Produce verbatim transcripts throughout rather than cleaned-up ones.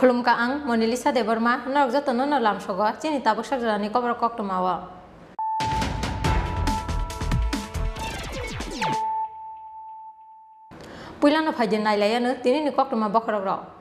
Khulumkha, ang Monalisa Debbarma, norok jotono no lamsogo chini tabuk sakjorani koborok koktwmao. Puilano phaidi nailaiano tinini koktwma bokhorokrok.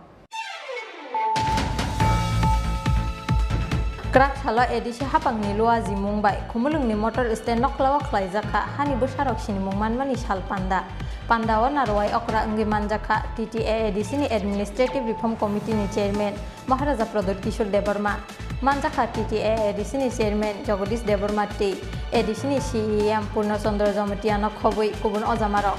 Kwrak salo A D C haphangni luajimung bai Khumulwngni motor stand nokhla o khlaijakha hani bwsarok sinimung manmani sal panda. Pandao narwai okra wngwi manjakha T T A A D C ni Administrative Reform Committee ni Chairman Maharaja Pradyut Kishore Debbarma. Manjakha T T A A D C ni Chairman Jagadish Debbarma tei A D C ni C E M Purna Chandra Jamatia no khobwi kubun ojamarok.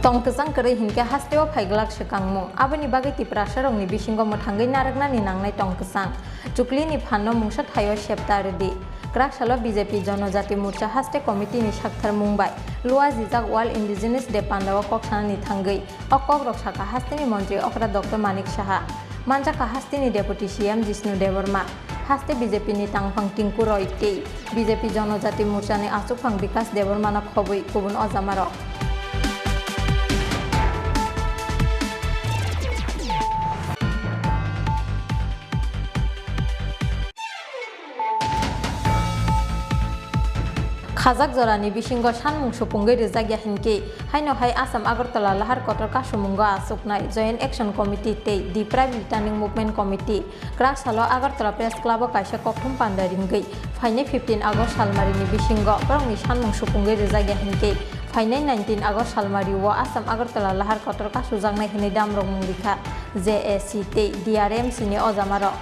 Tong kwchang kwrwi hinkhe hasteo phaiglak swkangmung, aboni bagwi Tiprasarokni bisingo mwthangwi narwknani nangnai tong kwchang. Chuklini phanno mungsa thaio septa rwdi. Kwrak salo B J P Jonojati Morcha Haste Committee ni saktharmung bai luajijak World Indigenous Day pandao kok sanani thangwi o kokrok sakha hasteni montri okra Doctor Manik Saha. Manjakha hasteni Deputy C M Jishnu Debbarma, haste B J P ni tangphang Tinku Roy tei B J P Jonojati Morcha ni achukphang Bikas Debbarma no khobwi kubun ojamarok. Khajak jorani bisingo sanmung supungwi rwjakya hinkhe, haino hai Assam Agartala lahar kotor kasumungo achuknai Joint Action Committee tei Dipra Returning Movement Committee kwrak salo Agartala Press Club o kaisa kokthum panda ringwi phainai fifteen August salmarini bisingo borokni sanmung supungwi rwjakya hinkhe, phainai nineteen August salmario Assam Agartala lahar kotor kasujaknai hwnwi damrokmung rikha. J A C tei D R M C ni ojamarok.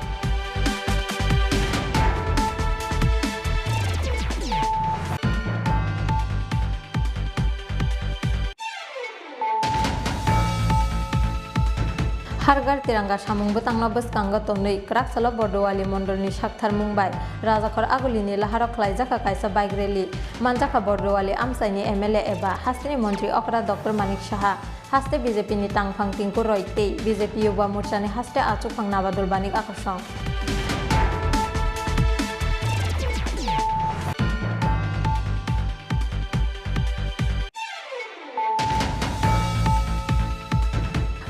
Har Ghar Tiranga samung bwtangno bwskango tonwi kwrak salo Bordowali mondolni saktharmung bai Rajakhor Agulini laharo khlaijakha kaisa bike rally. Manjakha Bordowali amchaini M L A eba hasteni montri okra Doctor Manik Saha. Haste B J P ni tangphang Tinku Roy tei B J P Yuba Morcha ni haste achukphang Nabadul Banik Akosong.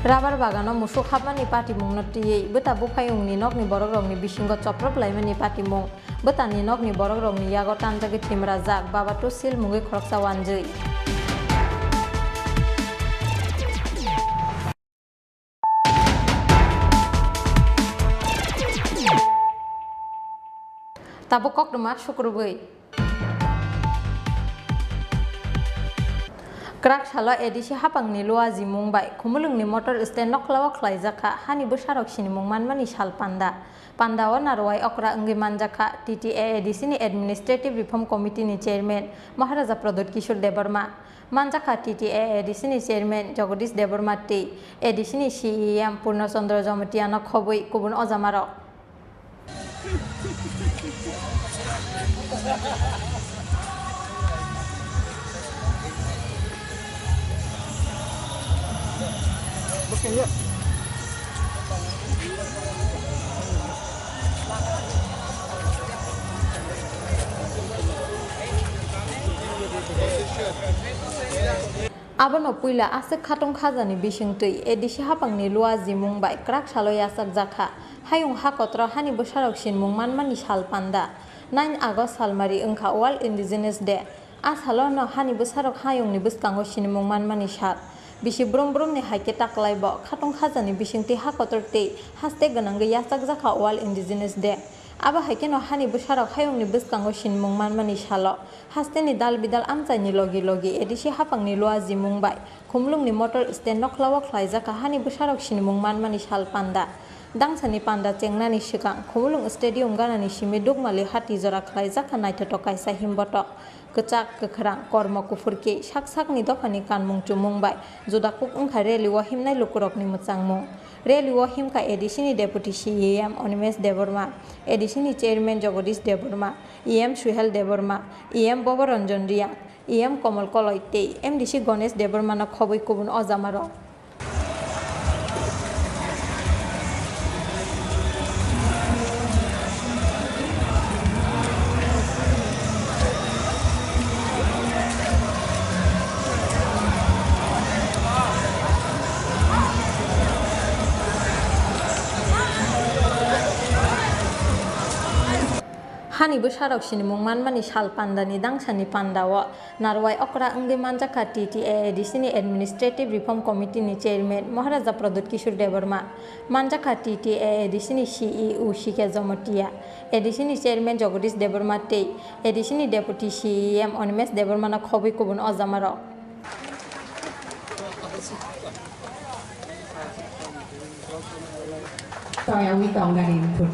Rabar bagano musuk hapmani patimungno twiwi bwta buphayungni nokni borokrokni bisingo choprop laimani patimung. Bwtani nokni borokrokni yago tanjagwi thimrajak Baba Tusil mungwi khoroksa wanjwi. Tabuk koktwma sukrubwi. Kwrak salo A D C haphangni luajimung bai Khumulwngni motor stand nokhla o khlaijakha hani bwsarok sinimung manmani sal panda. Pandao narwai okra wngwi manjakha T T A A D C ni Administrative Reform Committee ni Chairman Maharaja Pradyut Kishore Debbarma. Manjakha T T A A D C ni Chairman Jagadish Debbarma tei A D C ni C E M Purna Chandra Jamatia no khobwi kubun ojamarok. Abono puila aswk khatung khajani bisingtwi A D C haphangni luajimung bai kwrak salo yachakjakha. Hayung ha kotoro hani bwsarok sinmung manmani sal panda. Nine August salmari wngkha World Indigenous Day. A salo no hani bwsarok hayungni bwskango sinimung manmani sal. Bisi brum brumni hai khe taklai bo khatung khajani bisingtwi ha kotor tei haste gwnangwi yachakjakha World Indigenous Day. Abo hai kheno hani bwsarok hayungni bwskango sinimung manmani salo hasteni dal bidal amchaini logi logi A D C haphangni luajimung bai Khumulwngni motor stand nokhla o khlaijakha hani bwsarok sinimung manmani sal panda. Dangsani panda chengnani swkang Khumulwng Stadium ganani simi Dukmali hati jora khlaijakha naithotok kaisa himbotok. Kwchak, kwkhrang, kormo kuphur khe sak sakni dophani kanmung chumung bai juda kuk wngkha rally o himnai lukurokni mwchangmung. Rally o himkha A D C ni Deputy C E M Animesh Debbarma, A D C ni Chairman Jagadish Debbarma, E M Suhel Debbarma, E M Bobo Ranjan Reang, E M Komol Koloi tei M D C Ganesh Debbarma no khobwi kubun ojamarok. Hani bwsarok sinimung manmani sal pandani dangsani pandao narwai okra wngwi manjakha T T A A D C ni Administrative Reform Committee ni Chairman Maharaja Pradyut Kishore Debbarma, manjakha T T A A D C ni C E O C K Jomotia, A D C ni Chairman Jagadish Debbarma tei A D C ni Deputy C E M Animesh Debbarma no khobwi kubun ojamarok. Toyawi tongnani phut.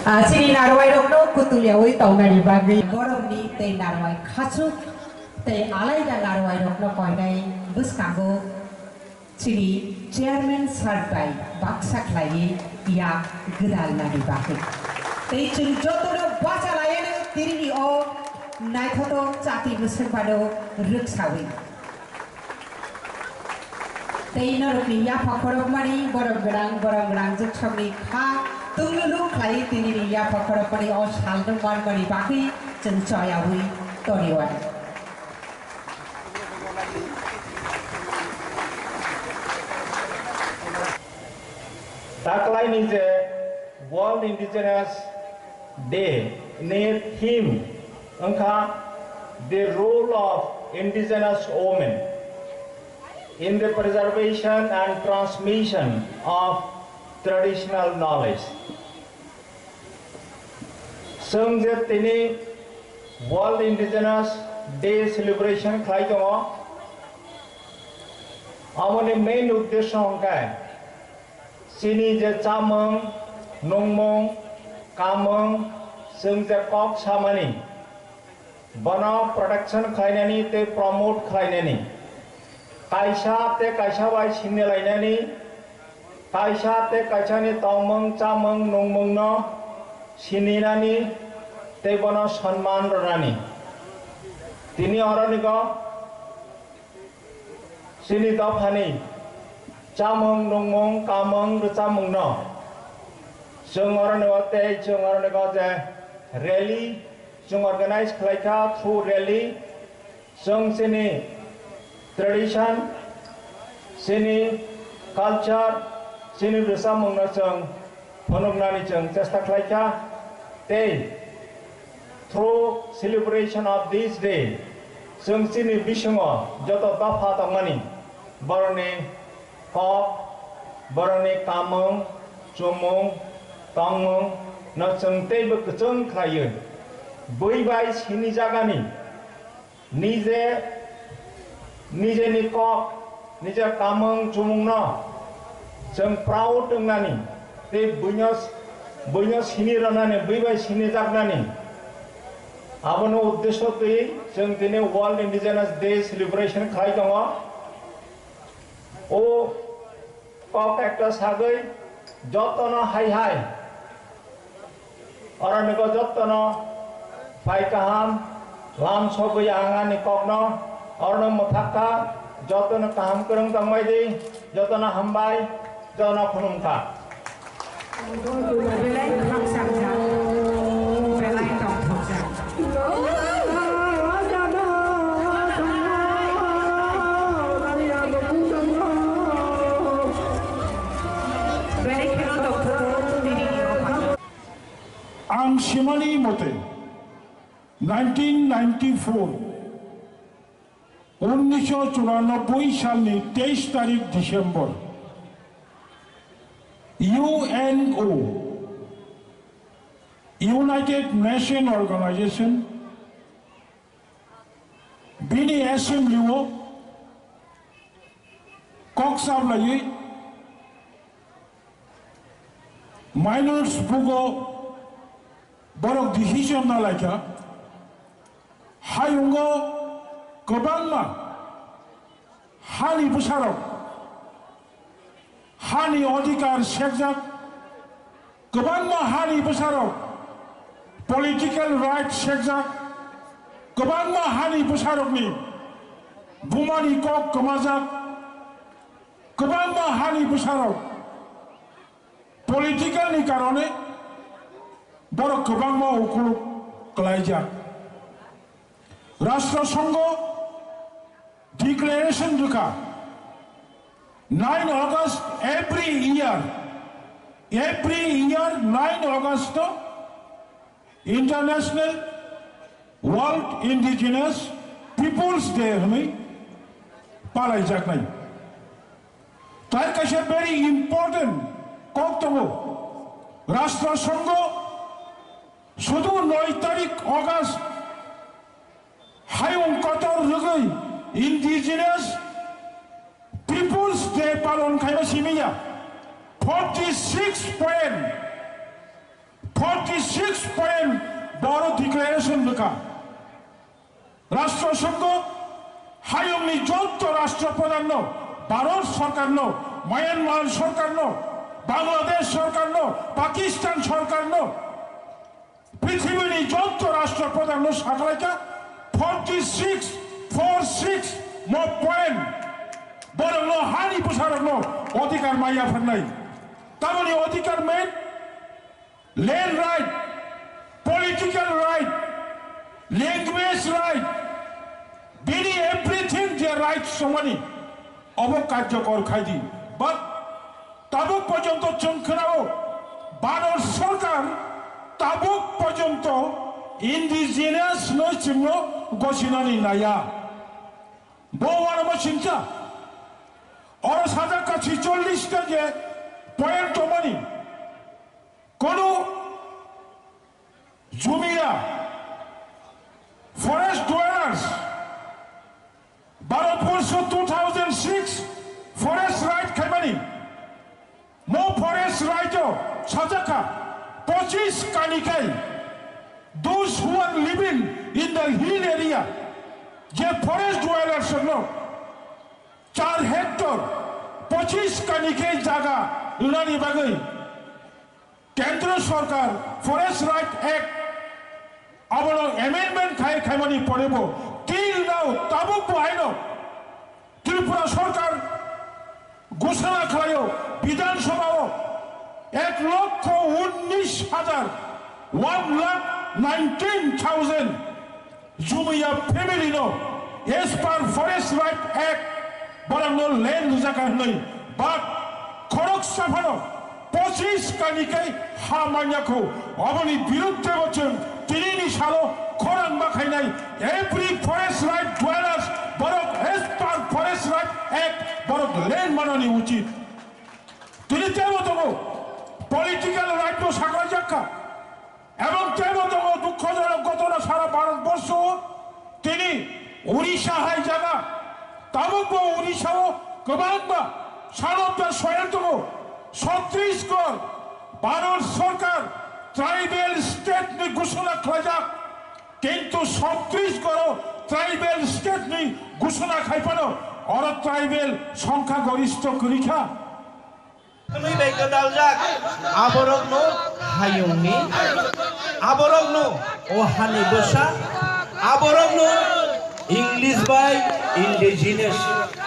Ah, chini narwai rokno kutul yawi tongnani bagwi borokni tei narwai khachuk tei alaida narwai rokno koinai bwskango. Chini chairman sir bai baksa khlaiwi yak gwdalnani bagwi. Tei chwng jotono bacha laiano tinini o naithotok chati bwswk bano rwksawi. Tei norokni yapha khorokmani borok gwnang, borok gwnang jwksokni kha tunglulu khlaiwi tinini yapha khorokmani o salno manmani bagwi chwng choyawi toniwani. Taklaini je World Indigenous Day ni theme wngkha The Role of Indigenous Women in the Preservation and Transmission of Traditional Knowledge. Chwng je tini World Indigenous Day celebration khlai tongo, aboni main uddesho hwnkhe chini je chamung, nungmung, kamung, chwng je kok samani, bono protection khlainani tei promote khlainani, kaisa tei kaisa bai sinilainani, kaisa tei kaisani tongmung, chamung, nungmungno sininani tei bono sonman rwnani. Tini oronigo chini dophani chamung, nungmung, kamung, rwchapmungno chwng oronigo tei chwng oronigo je rally chwng organize khlaikha, through rally chwng chini tradition, chini culture, chini rwchapmungno chwng phunuknani chwng chesta khlaikha. Tei through celebration of this day, chwng chini bisingo joto dopha tongmani, borokni kok, borokni kamung, chumung, tongmung no chwng teibo kwchwng khlaiwi, bui bai sinijagani nije, nijeni kok, nije kamung chumungno chwng proud wngnani tei buino, buino sini rwnani, bui bai sinijaknani, abono uddesho twi chwng tini World Indigenous Day celebration khlai tongo. O kok ekta sagwi jotono hai hai. Oronigo jotono phai kaham lam sogwi ang ani kokno orono mwthakha, jotono kaham kwrwng tongbai di, jotono hambai, jotono khulumkha. Belai khakchangkha, belai tongthokjak. Belai kheno tongthokjak. Ang simani mote, nineteen ninety-four, unnisho churanobboi salni teis tarik December, U N O, United Nation Organization, bini assembly o kok sablaiwi minors bugo borok decision na laikha. Hayungo kwbangma hani bwsarok hani odhikar sekjak, kwbangma hani bwsarok political right sekjak, kwbangma hani bwsarokni bumani kok kwmajak, kwbangma hani bwsarok political ni karone borok kwbangma ukuluk klaijak. Rashtra Sangho declaration rwkha. Nine August every year, every year nine August to International World Indigenous Peoples Day hwnwi palaijaknai. Tai kaisa very important kok tongo. Rashtra Sangha sudu noi tarik August hayung kotor rwgwi Indigenous Peoples Day palon khaima simiya. Forty six point, forty six point boro declaration rwkha. Rashtra Sangha hayungni jotto Rashtra Pradhanno, Bharat Sarkarno, Myanmar Sarkarno, Bangladesh Sarkarno, Pakistan Sarkarno, pithibini jotto Rashtra Pradhanno saklaikha, forty six, four six mo point borokno hani bwsarokno odhikar maya phannai. Tamoni odhikar main land right, political right, language right, bini everything je right somani obo karjokor khaidi. But tabuk porjonto chwng khwnao Bharat Sarkar tabuk porjonto indigenous no chwngno gosinani naya. Bo uanama singcha. Oro sajak ka chicholish ta je point tomani. Kono Jumia, forest dwellers, Bharatborsho two thousand six forest right khaimani. Mo forest right o sajakha, pochis kanikai, those who are living in the hill area, je forest dwellers no char hectare, pochis kanikai jaga rwnani bagwi Kendra Sarkar Forest Right Act abono amendment khai khaimani porebo till now tabuk bo haino Tripura Sarkar ghoshona khlaio Bidhan Sabha o ek lokho unnish hajar, one lakh nineteen thousand Jumia family no as per Forest Right Act borokno land rijak hwnwi, but khoroksa phano pochis kani kai ha manya kho. Oboni birudde bo chwng tinini salo khorang ma khainai every forest right dwellers borok as per Forest Right Act borok land manani uchit. Tini tebo tongo political right no saklai jakha. Ebong tebo tongo dukhojonok ghotona sara Bharatborsho tini Odisha hai jaga, tabukbo Odisha o kwbangma sanobda soyang tongo. Chhattisgarh Bharat Sarkar tribal state ni ghoshona khlaijak, kintu Chhattisgarh o tribal state ni ghoshona khaiphano oro tribal songkha goristho kwrwi kha. Twnwi bai gwdaljak. Aborokno hayungni, aborokno o hani bwsa, aborokno English bai indigenous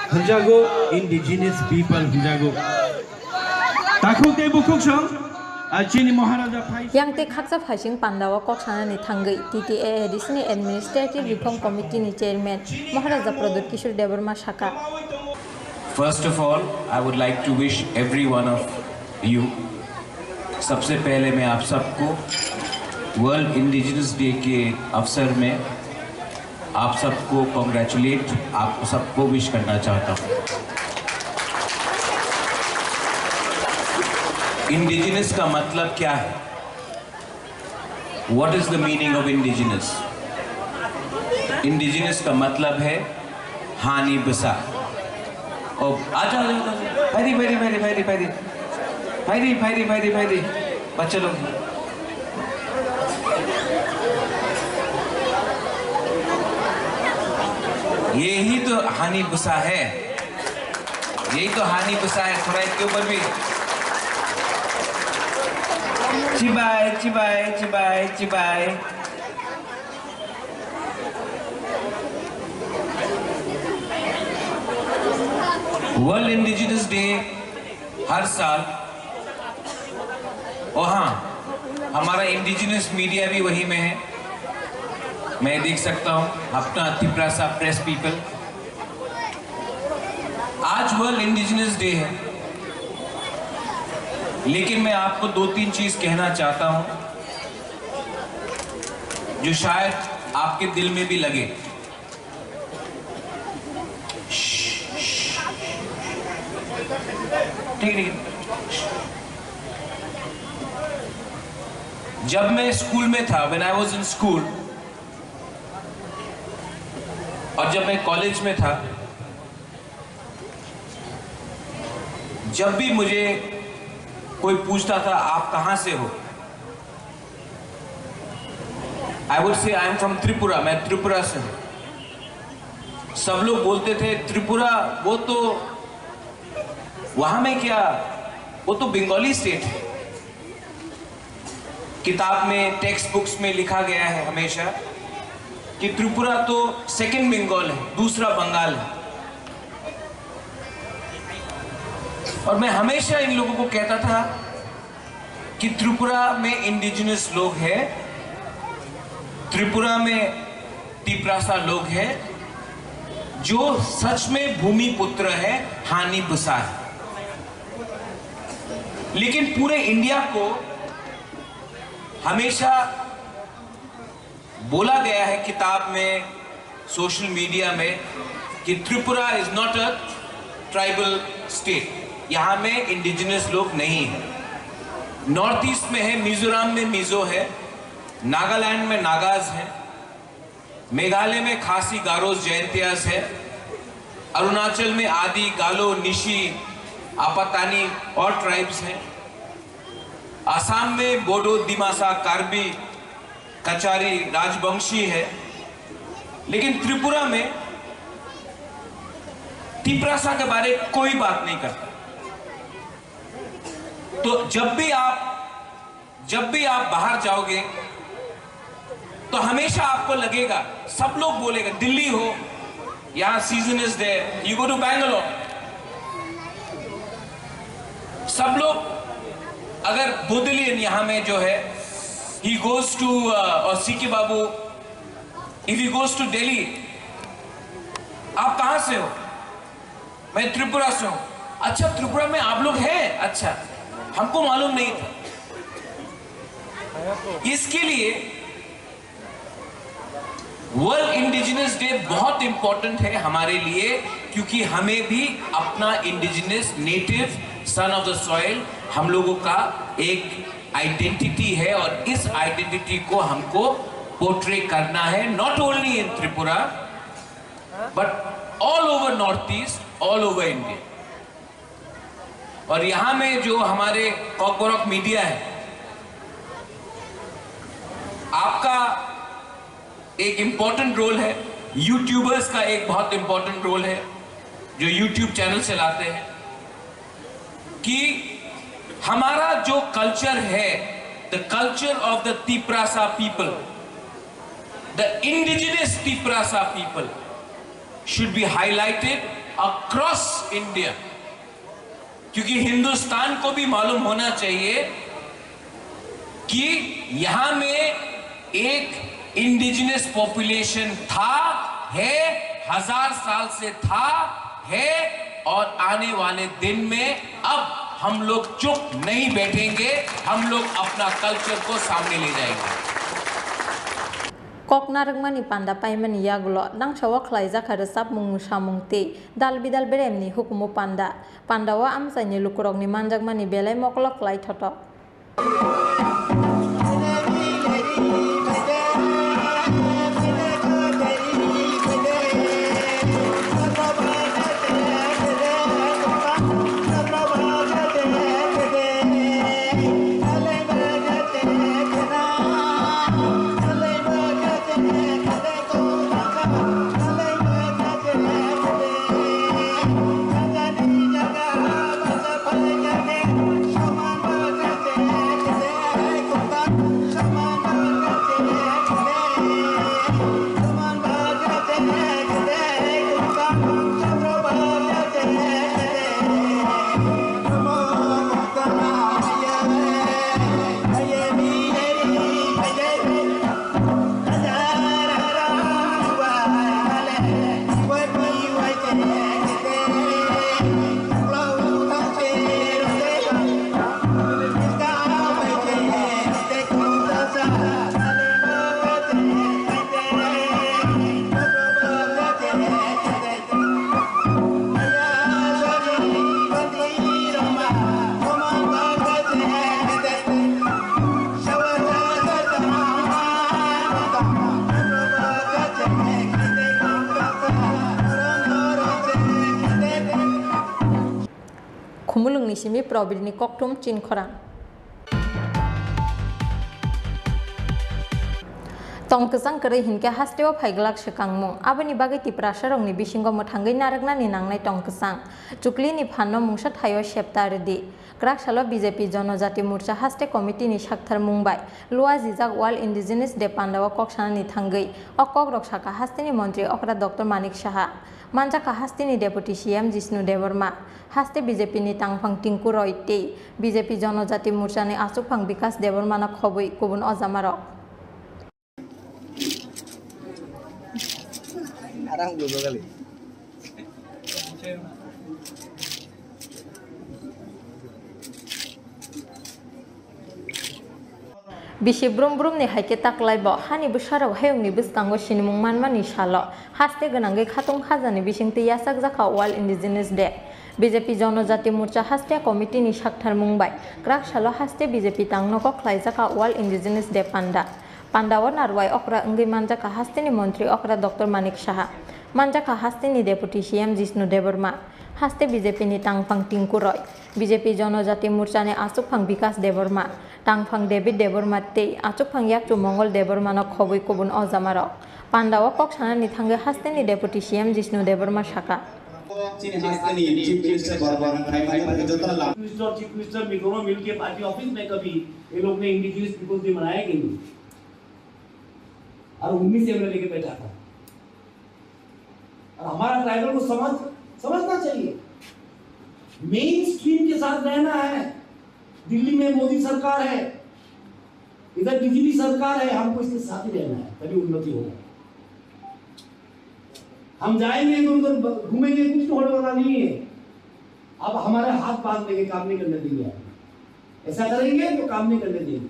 hwnjago, indigenous people hwnjago. Takhuk tei bukhuk song, ah, chini Maharaja phai. Yang tei khaksa phaising pandao kok sanani thangwi T T A A D C ni Administrative Reform Committee ni Chairman Maharaja Pradyot Kishore Debbarma sakha. First of all, I would like to wish every one of you, सबसे पहले मैं आप सबको world indigenous day के अवसर में आप सबको कॉन्ग्रेचुलेट, आप सबको विश करना चाहता हूँ। इंडिजिनस का मतलब क्या है? What is the meaning of indigenous? Indigenous का मतलब है हानि बसा। ओ, आजा, आजा, आजा, आजा। Phaidi, phaidi, phaidi, phaidi, phaidi। Phaidi, phaidi, phaidi, phaidi। बच्चे लोग। यही तो हानि बसा है। यही तो हानि बसा है, थोड़ा इसके ऊपर भी। चिबाय, चिबाय, चिबाय, चिबाय। वर्ल्ड इंडिजिनस डे हर साल, और हाँ, हमारा इंडिजिनस मीडिया भी वही में है, मैं देख सकता हूँ अपना Tiprasa press people. World indigenous day है, लेकिन मैं आपको दो तीन चीज कहना चाहता हूं जो शायद आपके दिल में भी लगे। ठीक, ठीक। जब मैं स्कूल में था, when I was in school, और जब मैं कॉलेज में था, जब भी मुझे कोई पूछता था, "आप कहाँ से हो?" I would say, "I am from Tripura, मैं त्रिपुरा से हूँ।" सब लोग बोलते थे, "त्रिपुरा, वो तो, वहाँ में क्या, वो तो बंगाली स्टेट है।" किताब में, टेक्स्ट बुक्स में लिखा गया है हमेशा कि त्रिपुरा तो सेकंड बंगाल है, दूसरा बंगाल है। और मैं हमेशा इन लोगों को कहता था कि त्रिपुरा में इंडिजिनस लोग हैं, त्रिपुरा में तिप्रासा लोग हैं, जो सच में भूमिपुत्र है, हानि बुसा है। लेकिन पूरे इंडिया को हमेशा बोला गया है किताब में, सोशल मीडिया में, कि Tripura is not a tribal state, यहाँ में इंडिजिनस लोग नहीं है। नॉर्थ ईस्ट में है, मिजोरम में मिजो है, नागालैंड में नागाज है, मेघालय में खासी, गारोज, जयंतियास है, अरुणाचल में आदि, गालो, निशी, आपातानी और ट्राइब्स हैं, असम में बोडो, दिमासा, कार्बी, कचारी, राजवंशी है, लेकिन त्रिपुरा में तिप्रासा के बारे कोई बात नहीं करता। तो जब भी आप जब भी आप बाहर जाओगे तो हमेशा आपको लगेगा, सब लोग बोलेगा, दिल्ली हो, यहाँ season is there, you go to Bangalore, सब लोग, अगर बोदलियन यहाँ में जो है, ही गोज टू, और CK Babu, if he goes to Delhi, आप कहाँ से हो? मैं त्रिपुरा से हूँ। अच्छा, त्रिपुरा में आप लोग हैं? अच्छा, हमको मालूम नहीं था। इसके लिए वर्ल्ड इंडिजिनस डे बहुत इंपॉर्टेंट है हमारे लिए, क्योंकि हमें भी अपना indigenous, native, son of the soil, हम लोगों का एक आइडेंटिटी है और इस आइडेंटिटी को हमको पोर्ट्रे करना है, not only in Tripura, but all over North East, all over India। और यहाँ में जो हमारे कॉकबरक मीडिया है, आपका एक इंपॉर्टेंट रोल है, यूट्यूबर्स का एक बहुत इंपॉर्टेंट रोल है, जो यूट्यूब चैनल चलाते हैं, कि हमारा जो कल्चर है, the culture of the Tiprasa people, the indigenous Tiprasa people should be highlighted across India, क्योंकि हिंदुस्तान को भी मालूम होना चाहिए कि यहाँ में एक इंडिजिनस पॉपुलेशन था, है, हजार साल से था, है और आने वाले दिन में अब हम लोग चुप नहीं बैठेंगे, हम लोग अपना कल्चर को सामने ले जाएंगे। Kok narwkmani panda paimani yagulo dangsa o khlaijak kha rwchapmung, mwsamung tei dal bidal beremni hukumu panda. Panda o amchaini lukurokni manjakmani belai mokolo klai thotok. Simi Probirni kokthum chinkhorang. Tong kwchang kwrwi hinkhe hasteo phaiglak swkangmung. Aboni bagwi Tiprasarokni bisingo mwthangwi narwknani nangnai tong kwchang. Chuklini phanno mungsa thaio septa rwdi. Kwrak salo B J P Jonojati Morcha Haste Committee ni sakthar mung bai luajijak World Indigenous Day pandao kok sanani thangwi o kokrok sakha hasteni montri okra Doctor Manik Saha, manjakha hasteni Deputy C M Jishnu Debbarma, haste B J P ni tangphang Tinku Roy tei B J P Jonojati Morcha ni achukphang Bikas Debbarma no khobwi kubun ojamarok. Arang dulu kali. Bisi brum brum ni hai khe taklai bo, hani bwsarok hayungni bwskango sinimung manmani salo haste gwnangwi khatung khajani bisingtwi yachakjakha World Indigenous Day. B J P Jonojati Morcha Haste Committee ni sakthar mung bai kwrak salo haste B J P tangno kok khlaijakha World Indigenous Day panda. Pandao narwai okra wngwi manjakha hasteni montri okra Doctor Manik Saha, manjakha hasteni Deputy C M Jishnu Debbarma, haste B J P ni tangphang Tinku Roy, B J P Jonojati Morcha ni achukphang Bikas Debbarma, tangphang David Debbarma tei achukphang yakchu Mongol Debbarma no khobwi kubun ojamarok. Pandao kok sanani thangwi hasteni Deputy C M Jishnu Debbarma sakha. Chini hasteni Chief Minister Barbara Khaimani bai joto la Minister, Chief Minister मिलों मिलके party office में कभी ये लोग ने indigenous peoples day मनाया कि नहीं? और उन्नीस एमएलए के बैठा था। और हमारा ट्राइबल को समझ, समझना चाहिए। मेन स्ट्रीम के साथ रहना है। दिल्ली में मोदी सरकार है, इधर बीजेपी सरकार है, हमको इसके साथ ही रहना है, तभी उन्नति होगा। हम जाएंगे इधर उधर ब-, घूमेंगे, कुछ तो होने वाला नहीं है। अब हमारे हाथ बांध लेंगे, काम नहीं करने देंगे आप। ऐसा करेंगे तो काम नहीं करने देंगे।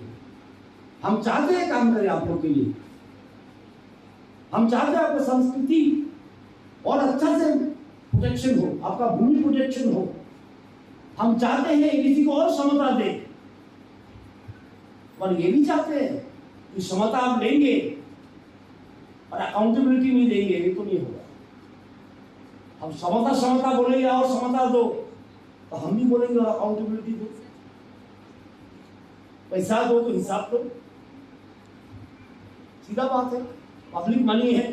हम चाहते हैं काम करें आप लोग के लिए। हम चाहते हैं आपका संस्कृति और अच्छा से प्रोटेक्शन हो, आपका भूमि प्रोटेक्शन हो। हम चाहते हैं किसी को और क्षमता दे, पर ये भी चाहते हैं कि क्षमता आप लेंगे और अकाउंटेबिलिटी नहीं देंगे, ये तो नहीं होगा। हम क्षमता, क्षमता बोलेंगे और क्षमता दो, तो हम भी बोलेंगे और अकाउंटेबिलिटी दो। पैसा दो तो हिसाब दो। सीधा बात है, पब्लिक मनी है,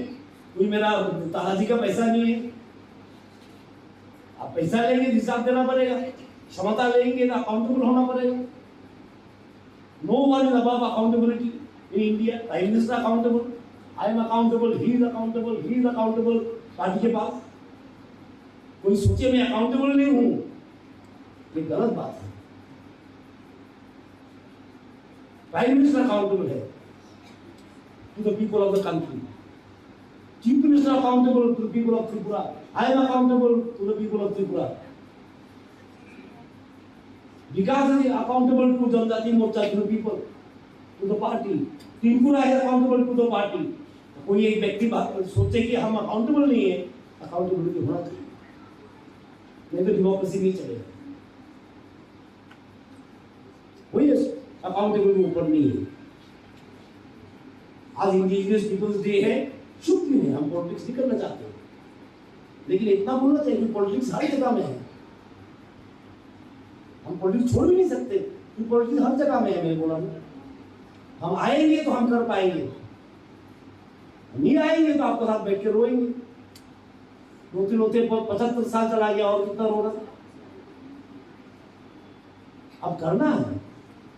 कोई मेरा तानाजी का पैसा नहीं है। आप पैसा लेंगे तो हिसाब देना पड़ेगा, क्षमता लेंगे तो अकाउंटेबल होना पड़ेगा। No one is above accountability in India. Prime Minister accountable, I am accountable, he is accountable, he is accountable. Party के पास कोई सोचे मैं अकाउंटेबल नहीं हूँ, ये गलत बात है। Prime Minister accountable है to the people of the country. Chief Minister accountable to the people of Tripura. I am accountable to the people of Tripura. Vikas is accountable to Janjati Morcha, to the people, to the party. Tinku Roy is accountable to the party. कोई एक व्यक्ति बात सोचे कि हम अकाउंटेबल नहीं है, अकाउंटेबिलिटी होना चाहिए, नहीं तो डेमोक्रेसी नहीं चलेगा। कोई अकाउंटेबिलिटी ऊपर नहीं है। आज इंडिजिनस पीपल्स डे है, शुक्र है, हम पॉलिटिक्स नहीं करना चाहते, लेकिन इतना बोलना चाहिए कि पॉलिटिक्स हर जगह में है। हम पॉलिटिक्स छोड़ भी नहीं सकते, क्योंकि पॉलिटिक्स हर जगह में है। मैं बोला ना, हम आएंगे तो हम कर पाएंगे, हम नहीं आएंगे तो आपके साथ बैठ के रोएंगे। रोते रोते प-, पचहत्तर साल चला गया, और कितना रोना? अब करना है,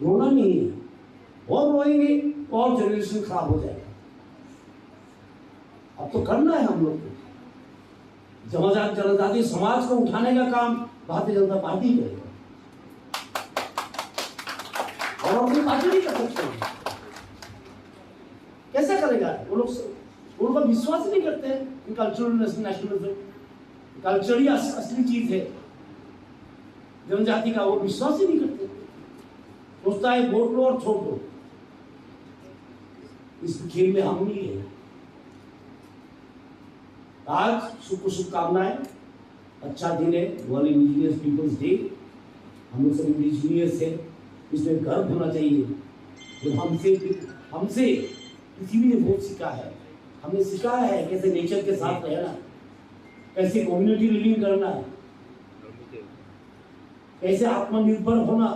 रोना नहीं है। और रोएंगे तो और जनरेशन खराब हो जाएगा। अब तो करना है हम लोग को। जनजात, जनजाति समाज को उठाने का काम भारतीय जनता पार्टी करेगा, और अपनी पार्टी नहीं कर सकते। कैसे करेगा? वो लोग, वो लोग विश्वास ही नहीं करते हैं कल्चरल नेशनलिज्म। कल्चर ही अस-, असली चीज है जनजाति का, वो विश्वास ही नहीं करते। सोचता है वोट लो और छोड़ दो, इस खेल में हम नहीं है। आज शुभ, शुभकामनाएं। अच्छा दिन है, वर्ल्ड इंडिजिनस पीपल्स डे। हम लोग सब इंडिजिनियस है, इसमें गर्व होना चाहिए। जो हमसे, हमसे पृथ्वी ने बहुत सीखा है। हमने सिखाया है कैसे नेचर के साथ रहना, कैसे कम्युनिटी लिविंग करना है। कैसे आत्मनिर्भर होना,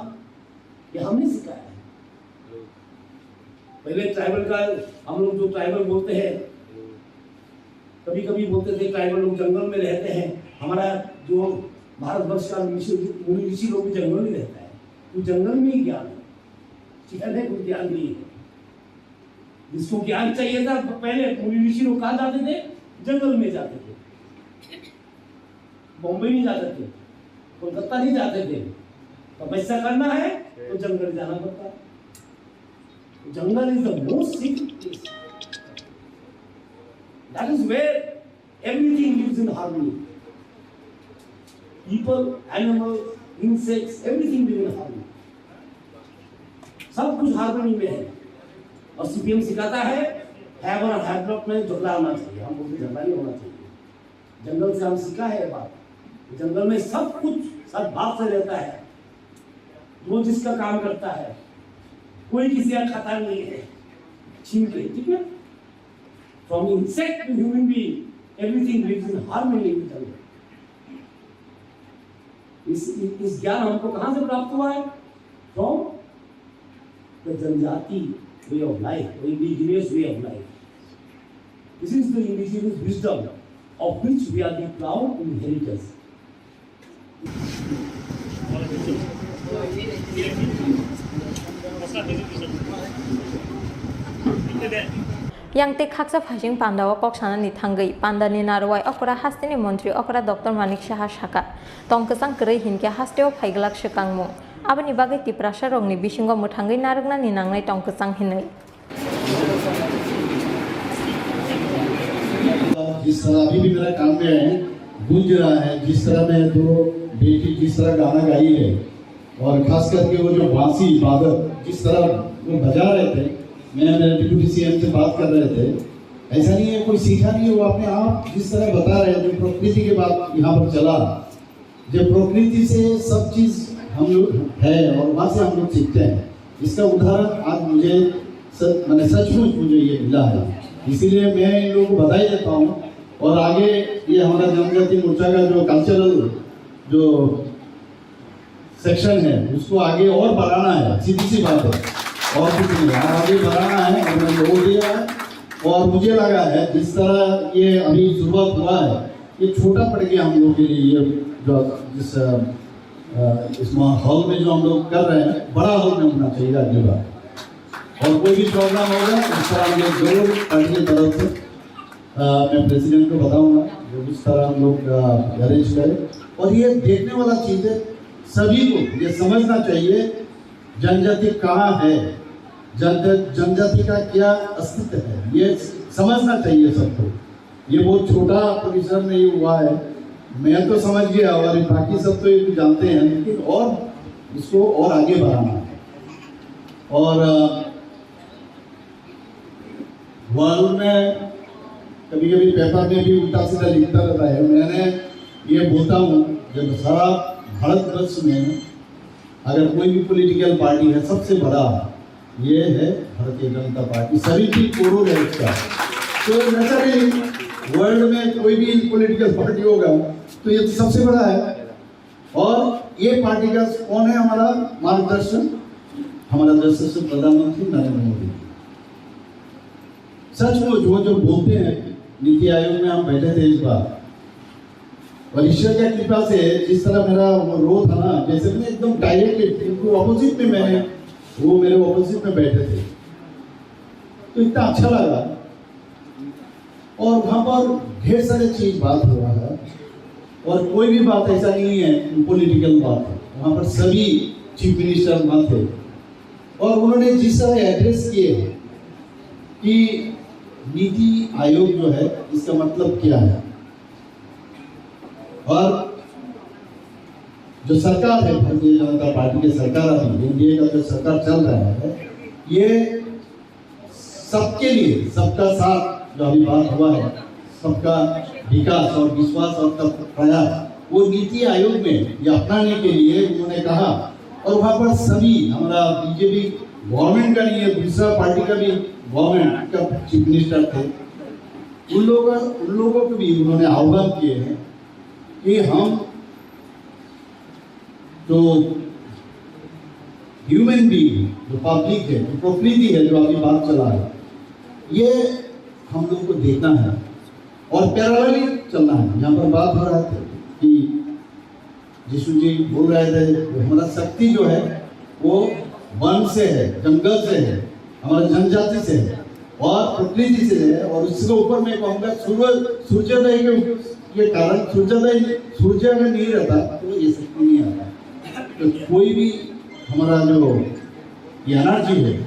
ये हमने सिखाया है। पहले ट्राइबल का, हम लोग जो ट्राइबल बोलते हैं, कभी कभी बोलते थे ट्राइबल लोग जंगल में रहते हैं। हमारा जो भारतवर्ष का ऋषि, मुनि ऋषि लोग भी जंगल में रहता है, तो जंगल में ही ज्ञान है, शहर में कोई ज्ञान नहीं है। जिसको ज्ञान चाहिए था, पहले मुनि ऋषि लोग कहाँ जाते थे? जंगल में जाते थे। बॉम्बे नहीं जाते थे, कोलकाता नहीं जाते थे। तपस्या करना है तो जंगल जाना पड़ता है। Jungle is the most sacred place. That is where everything lives in harmony. People, animals, insects, everything live in harmony. सब कुछ हार्मनी में है। और सीपीएम सिखाता है, हैव और हैव नॉट में झगड़ा होना चाहिए। हम बोलते झगड़ा नहीं होना चाहिए। जंगल से हम सीखा है ये बात। जंगल में सब कुछ सद्भाव से रहता है, वो जिसका काम करता है, कोई किसी का खाता नहीं है छीन के, ठीक है? From insect to human being, everything lives in harmony with the jungle. इस इस ज्ञान हमको कहाँ से प्राप्त हुआ है? From the जनजाति way of life, the indigenous way of life. This is the indigenous wisdom of which we are the proud inheritors. Yang tei khaksa phaising panda o kok sanani thangwi panda ni narwai okra haste ni montri okra Doctor Manik Saha saka, tong kwchang kwrwi hinkhe haste o phaiglak swkangmung, aboni bagwi Tiprasa rok ni bisingo mwthangwi narwknani nangnai tong kwchang hinwi. जिस तरह अभी भी मेरा कान में गूंज रहा है, जिस तरह मैं दो बेटी जिस तरह गाना गाई है, और खास करके वो जो बांसी बादक जिस तरह वो बजा रहे थे, मैं मेरे डिप्टी सीएम से बात कर रहे थे। ऐसा नहीं है कोई सीखा नहीं है, वो अपने आप जिस तरह बता रहे हैं, जो प्रकृति के बात यहाँ पर चला, जो प्रकृति से सब चीज हम लोग है और वहाँ से हम लोग सीखते हैं। इसका उदाहरण आज मुझे सच, मैंने सचमुच मुझे ये मिला है, इसीलिए मैं इन लोगों को बधाई देता हूँ। और आगे ये हमारा जनजाति मोर्चा का जो कल्चरल जो सेक्शन है, उसको आगे और बढ़ाना है, सीधी सी बात है, और कुछ नहीं है, आगे बढ़ाना है। हमने जोर दिया है और मुझे लगा है जिस तरह ये अभी शुरुआत हुआ है, ये छोटा पड़ गया हम लोग के लिए। ये जो जिस इसमें हॉल में जो हम लोग कर रहे हैं, बड़ा हॉल में होना चाहिए अगली बार। और कोई भी प्रॉब्लम होगा, इस तरह हम लोग जरूर पार्टी की तरफ से मैं प्रेसिडेंट को बताऊंगा, जो इस तरह हम लोग अरेंज करें। और ये देखने वाला चीज है, सभी को ये समझना चाहिए जनजाति कहाँ है, जनजाति का क्या अस्तित्व है, ये समझना चाहिए सबको। ये बहुत छोटा परिसर में ये हुआ है। मैं तो समझ गया और बाकी सब तो ये जानते हैं, लेकिन और इसको और आगे बढ़ाना है। और वर्ल्ड में कभी कभी पेपर में भी उल्टा सीधा लिखता रहता है। मैंने ये बोलता हूँ, जब सारा भारतवर्ष में अगर कोई भी पॉलिटिकल पार्टी है, सबसे बड़ा ये है भारतीय जनता पार्टी, सभी की कोर है इसका। तो नेचुरली वर्ल्ड में कोई भी पॉलिटिकल पार्टी होगा तो ये तो सबसे बड़ा है। और ये पार्टी का कौन है हमारा मार्गदर्शन? हमारा यशस्वी प्रधानमंत्री नरेंद्र मोदी। सचमुच वो जो बोलते हैं, नीति आयोग में हम बैठे थे इस बार, और ईश्वर की कृपा से जिस तरह मेरा वो रो था ना, जैसे मैंने एकदम डायरेक्टली उनको अपोजिट में, मैंने वो मेरे अपोजिट में बैठे थे, तो इतना अच्छा लगा। और वहाँ पर ढेर सारे चीज बात हो रहा है और कोई भी बात ऐसा नहीं है पॉलिटिकल बात है। वहाँ पर सभी चीफ मिनिस्टर वहाँ थे और उन्होंने जिस तरह एड्रेस किए हैं कि नीति आयोग जो है इसका मतलब क्या है और जो सरकार है भारतीय जनता पार्टी की सरकार अभी एनडीए का जो सरकार चल रहा है ये सबके लिए सबका साथ जो अभी बात हुआ है सबका विकास और विश्वास और प्रयास वो नीति आयोग में ये अपनाने के लिए उन्होंने कहा और वहाँ पर सभी हमारा बीजेपी गवर्नमेंट का नहीं है दूसरा पार्टी का भी गवर्नमेंट का चीफ मिनिस्टर थे उन लोगों उन लोगों को भी उन्होंने आह्वान किए हैं कि हम जो ह्यूमन बीइंग, जो पब्लिक है, जो प्रकृति है, जो अभी बात चला है, ये हम लोग को देखना है। और पैरेलली चलना है। यहाँ पर बात हो रहा था कि यीशु जी बोल रहे थे कि हमारा शक्ति जो है, वो वन से है, जंगल से है, हमारा जनजाति से है और प्रकृति से है। और उसके ऊपर मैं कहूँगा, सूरज, सूर्योदय के, के कारण सूर्योदय, सूर्य अगर नहीं रहता तो ये शक्ति नहीं आता। तो कोई भी हमारा जो ये एनर्जी है,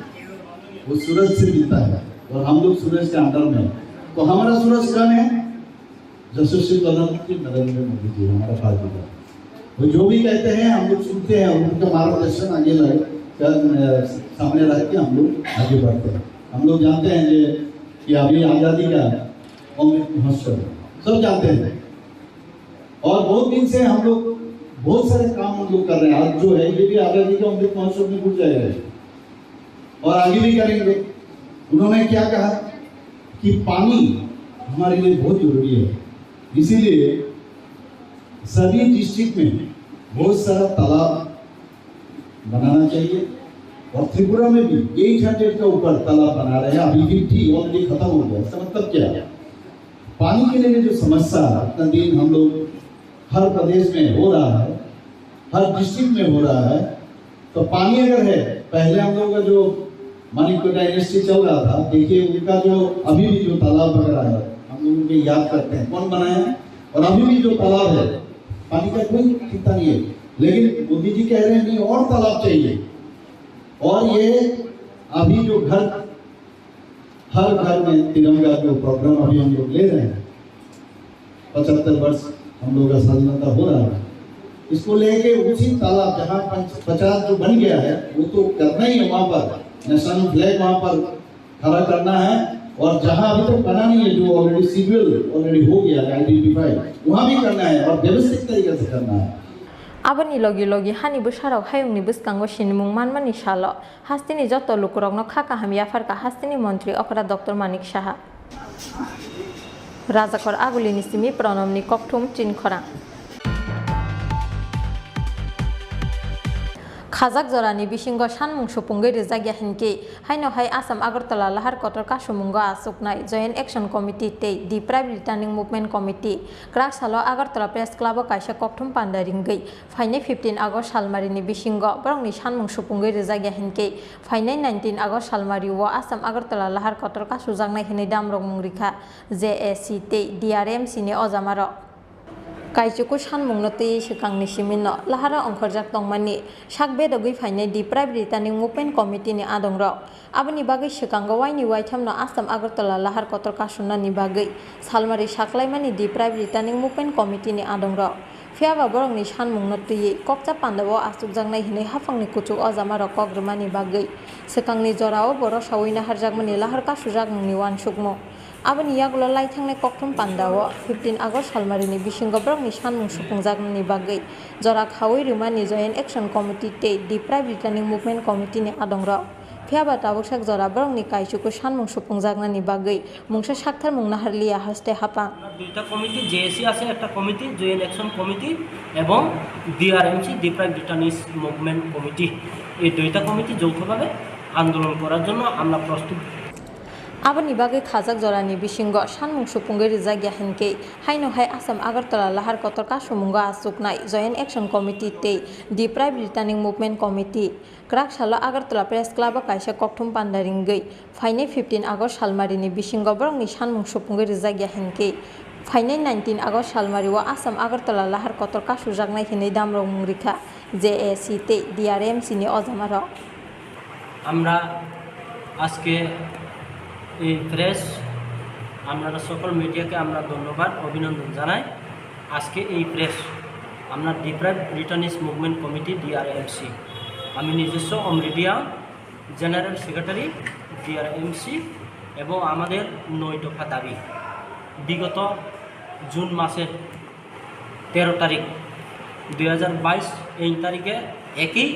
वो सूरज से मिलता है और हम लोग सूरज के अंडर में हैं। तो हमारा सूरज कौन है? यशस्वी प्रधानमंत्री नरेंद्र मोदी जी, हमारा भाजपा। वो जो भी कहते हैं, हम लोग सुनते हैं, उनका मार्गदर्शन आगे लग-, कर, अ, सामने रख के हम लोग आगे बढ़ते हैं। हम लोग जानते हैं ये, कि अभी आज़ादी का अमृत महोत्सव है, सब जानते हैं। और बहुत दिन से हम लोग बहुत सारे काम हम लोग कर रहे हैं। आज जो है, ये भी आज़ादी का अमृत महोत्सव में घुस जाएगा और आगे भी करेंगे। उन्होंने क्या कहा कि पानी हमारे लिए बहुत जरूरी है, इसीलिए सभी डिस्ट्रिक्ट में बहुत सारा तालाब बनाना चाहिए। और त्रिपुरा में भी एट हंड्रेड के ऊपर तालाब बना रहे हैं, अभी फिफ्टी ऑलरेडी खत्म हो गया। इसका मतलब क्या है? पानी के लिए जो समस्या इतना दिन हम लोग हर प्रदेश में हो रहा है, हर डिस्ट्रिक्ट में हो रहा है, तो पानी अगर है, पहले हम लोगों का जो मानिक डायनेस्टी चल रहा था, देखिए उनका जो अभी भी जो तालाब वगैरह है, हम लोग उनके याद करते हैं, कौन बनाया है? और अभी भी जो तालाब है, पानी का कोई चिंता नहीं है, लेकिन मोदी जी कह रहे हैं नहीं, और तालाब चाहिए। और ये अभी जो घर, हर घर में तिरंगा जो प्रोग्राम अभी हम लोग ले रहे हैं, पचहत्तर वर्ष हम लोग का स्वाधीनता हो रहा है, इसको लेके उसी तालाब जहाँ पंच-, पचास जो बन गया है, वो तो करना ही है, वहाँ पर नेशनल फ्लैग वहाँ पर खड़ा करना है। और जहाँ अभी तक बना नहीं है, जो ऑलरेडी सिविल ऑलरेडी हो गया है आइडेंटिफाई, वहाँ भी करना है और व्यवस्थित तरीके से करना है। Aboni logi logi hani bwsarok hayungni bwskango sinimung manmani salo hasteni joto lukurokno kha kaham yapharkha hasteni montri okra Doctor Manik Saha. Rajakor Agulini simi Pronomni kokthum Chinkhorang. Khajak jorani bisingo sanmung supungwi rijak ya hinkhe, haino hai Assam Agartala lahar kotor kasumungo achuknai Joint Action Committee tei Deprive Returning Movement Committee kwrak salo Agartala Press Club o kaisa kokthum panda ringwi, phainai fifteen August salmarini bisingo borokni sanmung supungwi rijak ya hinkhe, phainai nineteen August salmari o Assam Agartala lahar kotor kasujaknai hinwi damrok mung rikha J A C tei D R M C ni ojamarok. Kaichuku sanmungno twiwi swkangni simino laharo ongkhorjak tongmani sak bedogwi phainai Deprive Returning Movement Committee ni adongrok. Aboni bagwi swkango waini waithamno Assam Agartala lahar kotor kasumnani bagwi salmari saklaimani Deprive Returning Movement Committee ni adongrok. Phiyaba borokni sanmungno twiwi kokcha pandao achukjaknai hinwi haphangni kuchuk ojamarok kok rwmani bagwi swkangni jorao borok saui naharjakmani lahar kasujakmungni uansukmung. Aboni yagulo laithangnai kokthum pandao fifteen August salmarini bisingo borokni sanmung supungjaknani bagwi jora khaui rwmani Joint Action Committee tei Deprive Returning Movement Committee ni adongrok. Phiyaba tabuksak jora borokni kaichuku sanmung supungjaknani bagwi mungsa sakthar mung naharliya haste hapang. দুইটা committee, JAC আছে একটা committee, joint action committee এবং DRMC, deprived রিটার্নিস movement committee. এই দুইটা কমিটি যৌথভাবে আন্দোলন করার জন্য আমরা প্রস্তুত। Aboni bagwi khajak jorani bisingo sanmung supungwi rijak ya hinkhe, haino hai Assam Agartala lahar kotor kasumungo achuknai Joint Action Committee tei Deprive Returning Movement Committee kwrak salo Agartala Press Club o kaisa kokthum panda ringwi, phainai fifteen August salmarini bisingo borokni sanmung supungwi rijak ya hinkhe, phainai nineteen August salmari o Assam Agartala lahar kotor kasujaknai hinwi damrok mung rikha J A C tei D R M C ni ojamarok. আমরা আজকে এই প্রেস, আপনারা সকল মিডিয়াকে আমরা ধন্যবাদ, অভিনন্দন জানাই। আজকে এই প্রেস আমরা ডিপ্রাইভড রিটার্নিস মুভমেন্ট কমিটি, ডিআরএমসি, আমি নিজস্ব অমরিডিয়া জেনারেল সেক্রেটারি, ডিআরএমসি, এবং আমাদের নয় দফা দাবি। বিগত জুন মাসের তেরো তারিখ দুই হাজার বাইশ, এই তারিখে একই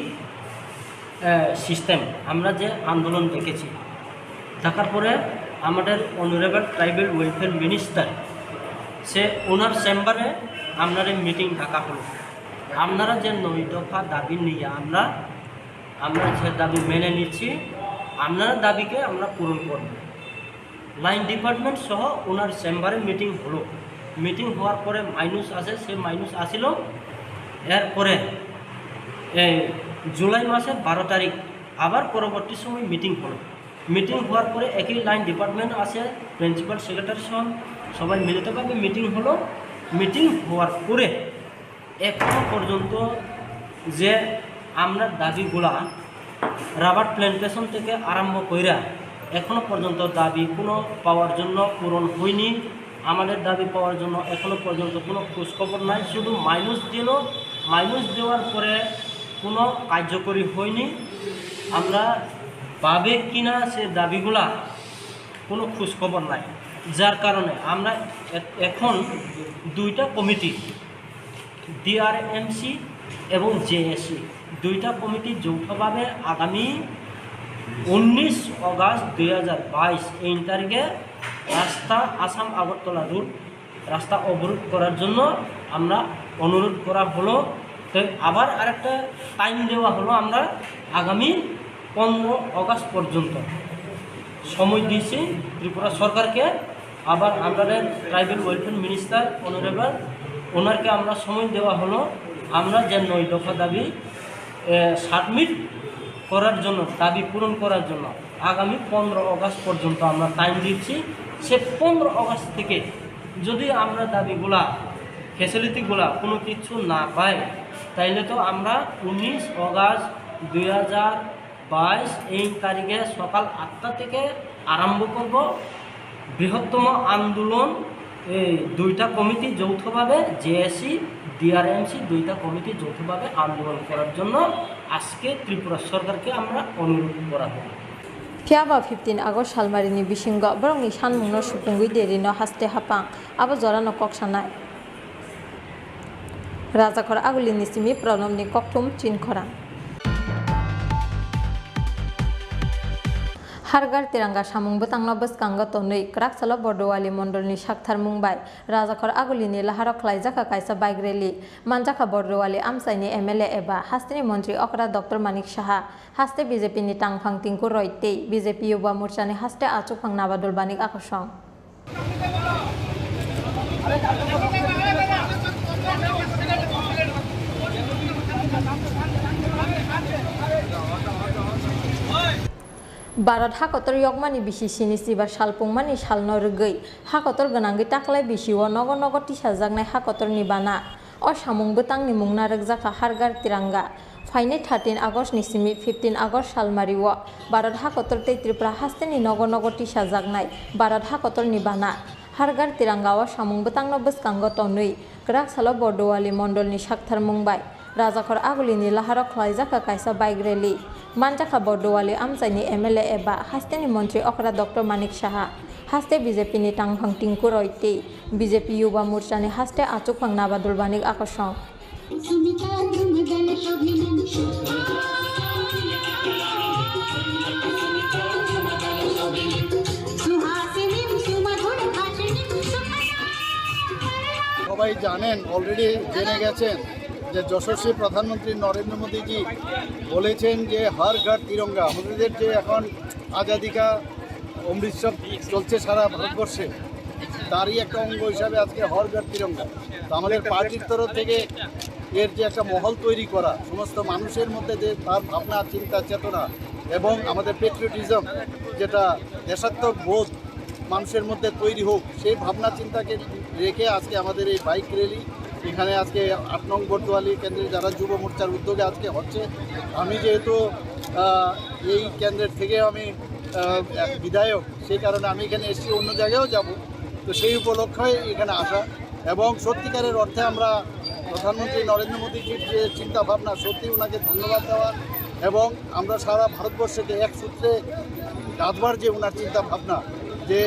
সিস্টেম আমরা যে আন্দোলন দেখেছি, দেখার পরে আমাদের অনারেবল ট্রাইবাল ওয়েলফেয়ার মিনিস্টার, সে ওনার চেম্বারে আপনার এই মিটিং ডাকা হলো। আপনারা যে নয় দফা দাবি নিয়ে আমরা আমরা যে দাবি মেনে নিচ্ছি, আপনার দাবিকে আমরা পূরণ করব। লাইন ডিপার্টমেন্ট সহ ওনার চেম্বারে মিটিং হলো। মিটিং হওয়ার পরে মাইনুস আছে, সে মাইনুস আসিল। এরপরে এই জুলাই মাসের বারো তারিখ আবার পরবর্তী সময় মিটিং হলো। মিটিং হওয়ার পরে একই লাইন ডিপার্টমেন্ট আছে, প্রিন্সিপাল সেক্রেটারি সহ সবাই মিলিতভাবে মিটিং হলো। মিটিং হওয়ার পরে এখনো পর্যন্ত যে আমরা দাবিগুলা রাবার প্ল্যান্টেশন থেকে আরম্ভ কইরা এখনো পর্যন্ত দাবি কোনো পাওয়ার জন্য পূরণ হয়নি। আমাদের দাবি পাওয়ার জন্য এখনো পর্যন্ত কোনো খোঁজখবর নাই, শুধু মাইনুস দিল। মাইনুস দেওয়ার পরে কোনো কার্যকরী হয়নি। আমরা পাবে কিনা সে দাবিগুলা কোনো খোঁজখবর নাই, যার কারণে আমরা এ- এখন দুইটা কমিটি, ডিআরএমসি এবং জেএসি, দুইটা কমিটি যৌথভাবে আগামী উনিশ অগাস্ট দুই হাজার বাইশ এই তারিখে রাস্তা, আসাম আগরতলা রুট রাস্তা অবরোধ করার জন্য আমরা অনুরোধ করা হলো। তো আবার আরেকটা টাইম দেওয়া হলো, আমরা আগামী পনেরো অগাস্ট পর্যন্ত সময় দিয়েছি ত্রিপুরা সরকারকে। আবার আমাদের ট্রাইবাল ওয়েলফেয়ার মিনিস্টার অনারেবল ওনারকে আমরা সময় দেওয়া হলো, আমরা যে নয় দফা দাবি সাবমিট করার জন্য, দাবি পূরণ করার জন্য আগামী পনেরো অগাস্ট পর্যন্ত আমরা টাইম দিচ্ছি। সে পনেরো অগাস্ট থেকে যদি আমরা দাবিগুলা, ফ্যাসিলিটিগুলা কোনো কিছু না পাই, তাইলে তো আমরা উনিশ অগাস্ট দুই হাজার বাইশ এই তারিখে সকাল আটটা থেকে আরম্ভ করব বৃহত্তম আন্দোলন। এই দুইটা কমিটি যৌথভাবে, জেএসি, ডিআরএমসি দুইটা কমিটি যৌথভাবে আন্দোলন করার জন্য আজকে ত্রিপুরা সরকারকে আমরা অনুরোধ করা হলো। Phiya ba fifteen August salmarini bisingo borokni sanmungno supungwi derino haste hapang, abo jorano kok sanai. Rajakhor Agulini simi Pranobni kokthum chinkhorang. Har Ghar Tiranga samung bwtangno bwskango tonwi kwraksalo Bordowali mondolni saktharmung bai Rajakhor Agulini laharo khlaijak kha kaisa bike rally. Manjakha Bordowali amchaini M L A eba hasteni montri okra Doctor Manik Saha, haste B J P ni tangphang Tinku Roy tei B J P Yuba Morchani haste achukphang Nabadul Banik Akosong. Bharat hakotor yokmani bisi sini sibar salpungmani salno rwgwi hakotor gwnangwi taklai bisio nogo nogo tisajaknai hakotorni bana. O samung bwtangni mung narwkjakha Har Ghar Tiranga. Phainai thirteen August ni simi fifteen August salmario Bharat hakotor tei Tripura hasteni nogo nogo tisajaknai Bharat hakotorni bana. Har Ghar Tiranga o samung bwtangno bwskango tonwi kwraksalo Bordowali mondolni saktharmung bai Rajakhor Agulini laharo khlaijakha kaisa bike rally. Manjakha Bordowali amchaini M L A eba hasteni montri okra Doctor Manik Saha, haste B J P ni tangphang Tinku Roy tei B J P Yuba Morchani haste achukphang Nabadul Banik Akosong. সবাই জানেন, অলরেডি জেনে গেছেন যে যশস্বী প্রধানমন্ত্রী নরেন্দ্র মোদীজি বলেছেন যে হর ঘর তিরঙ্গা, আমাদের যে এখন আজাদি কা অমৃত উৎসব চলছে সারা ভারতবর্ষে, তারই একটা অঙ্গ হিসাবে আজকে হর ঘর তিরঙ্গা। তো আমাদের পার্টির তরফ থেকে এর যে একটা মহল তৈরি করা, সমস্ত মানুষের মধ্যে যে তার ভাবনা, চিন্তা, চেতনা এবং আমাদের পেট্রিয়টিজম, যেটা দেশাত্মক বোধ মানুষের মধ্যে তৈরি হোক, সেই ভাবনা চিন্তাকে রেখে আজকে আমাদের এই বাইক র্যালি এখানে আজকে আট নং বর্দোয়ালি কেন্দ্রের যারা যুব মোর্চার উদ্যোগে আজকে হচ্ছে। আমি যেহেতু, আহ, এই কেন্দ্রের থেকে আমি, আহ, এক বিধায়ক, সেই কারণে আমি এখানে এসেছি, অন্য জায়গায়ও যাব। তো সেই উপলক্ষে এখানে আসা এবং সত্যিকারের অর্থে আমরা প্রধানমন্ত্রী নরেন্দ্র মোদীজির যে চিন্তা ভাবনা, সত্যি ওনাকে ধন্যবাদ দেওয়া এবং আমরা সারা ভারতবর্ষকে এক সূত্রে গাঁথবার যে ওনার চিন্তা ভাবনা, যে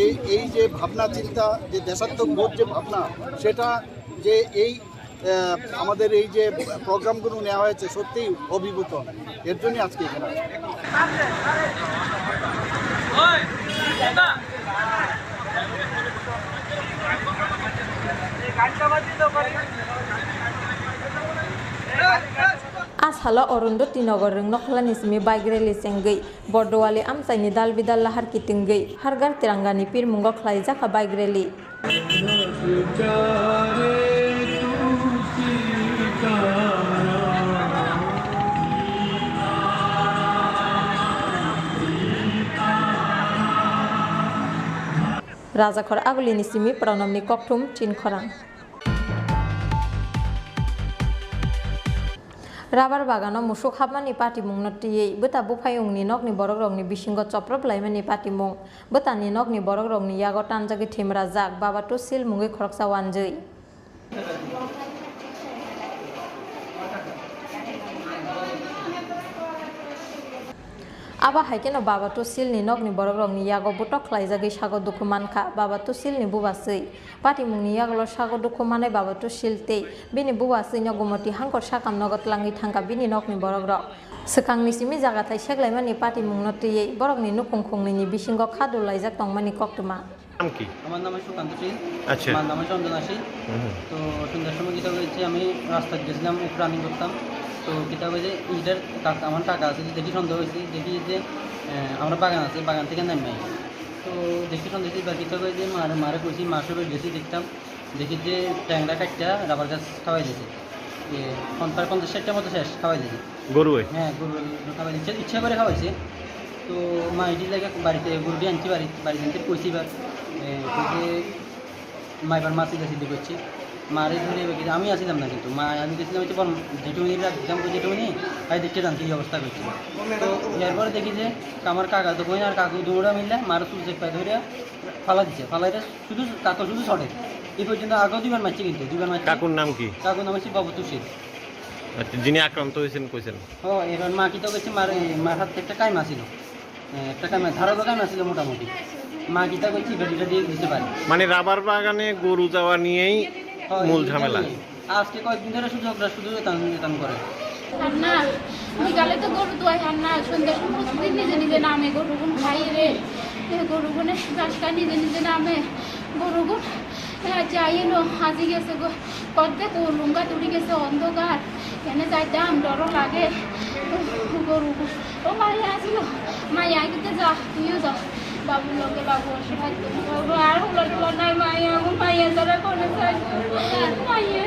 এই, এই যে ভাবনা চিন্তা, যে দেশাত্মক বোধ যে ভাবনা, সেটা যে এই, আহ, আমাদের এই যে প্রোগ্রামগুলো নেওয়া হয়েছে সত্যিই অভিভূত, এর জন্যই আজকে এখানে আসা। Salo Arundhati Nagar Rwngnokholani simi bike rally chengwi Bordowali amchaini dal bidal lahar kitingwi Har Ghar Tirangani pirmungo khlaijak kha bike rally. Rajakhor Agulini simi Pranamni kokthum Chinkhorang. Rabar bagano musuk hapmani patimungno twiwi bwta buphayungni nokni borokrokni bisingo choprop laimani patimung. Bwtani nokni borokrokni yago tanjagwi thwimrajak Baba Tusil mungwi khoroksa wanjwi. Abo hai kheno Baba Tusilni nokni borokrokni yago bwtok khlaijagwi sago dukhu mankha. Baba Tusilni bubaswi patimungni yagulo sago dukhu manai Baba Tusil tei bini bubaswino Gumoti hangkor sakam nogo twlangwi thangkha bini nokni borokrok. Swkangni simi jagathai seklaimani patimungno twiwi borokni nukhung khungnwini bisingo kha dulaijak tongmani koktwma. নাম কি? আমার নাম হচ্ছে সুকান্ত সিং। আচ্ছা। মার নাম হচ্ছে অঞ্জনা সিং। হুম, হুম। তো সন্ধ্যার সময় কিতা হয়েছে, আমি রাস্তায় গেছিলাম, একটু রানিং করতাম। তো কিতা হয়েছে, ইটার কাকা, আমার কাকা আছে, দেখি সন্দেহ হয়েছে, দেখি যে, আহ, আমরা বাগান আছে, বাগান থেকে নেমে আই। তো দেখি সন্দেহ হয়েছে, এবার কিতা হয়েছে, মারে, মারে কইছি, মার সবে গেছি দেখতাম, দেখি যে ট্যাংরা কাটটা রাবার গাছ খাওয়াই দিয়েছে। এ, পন-, প্রায় পঞ্চাশ ষাটটার মতো শেষ খাওয়াই দিয়েছে। গরুয়ে? হ্যাঁ, গরু, গরু খাওয়াই দিচ্ছে, ইচ্ছা করে খাওয়াইছে। তো মা এটি জায়গা বাড়িতে গরুটি আনছি, বাড়ি, বাড়িতে আনতে কইছি এবার, এ, কইছে মা এবার মাছি চাষি করছে। মারে ধরে এবার কিছু, আমি আসছিলাম না কিন্তু, মা, আমি গেছিলাম হচ্ছে বর্ম-, জেঠুমনির রাখছিলাম, তো জেঠুমনি, তাই দেখতে জানছি এই অবস্থা করছে। তো এরপরে দেখি যে আমার কাকা তো কই আর কাকু দৌড়া মিললে মারে চুল চেপা ধরে ফালা দিছে, ফালাইতে শুধু কাকা শুধু ছড়ে। এই পর্যন্ত আগেও দুইবার মারছে কিন্তু, দুইবার মারছে। কাকুর নাম কি? কাকুর নাম হচ্ছে বাবু তুষির। আচ্ছা, যিনি আক্রান্ত হয়েছেন কইছেন? ও, এবার মা কিতা করছে, মার, এই মার হাতে একটা কাইমা ছিল। এ, একটা কাইমা, ধারালো কাইমা ছিল মোটামুটি। মা কিতা করছে, এটা, এটা দিয়ে দিতে পারে। মানে রাবার বাগানে গরু যাওয়া নিয়েই হয়, মূল এটা ঝামেলা। নিয়ে। আজকে কয়েকদিন ধরে শুধু ওরা শুধু এতান, এতান করে। আর না, বিকালে তো গরু দোয়াই আর না, সন্ধ্যার সময় প্রতিদিন নিজে নিজে নামে গরুগুন খাই রে। এ গরুগুনে ঘাস খায় নিজে নিজে নামে। গরুগুন, এ, যাই এলো, হাজি গেছে গো। কদ্দে তো লুঙ্গা তুলি গেছে অন্ধকার। এনে যাইতাম ডরও লাগে। গরুগুন, ও মায়া আসিল, মায়া আইতে যা, তুইও যা। বাবুর লগে বাবু অসহায় তো। বাবু আর হুলা টুলা নাই, মায়া, ও মায়া তারা কোনে চাই? মায়া।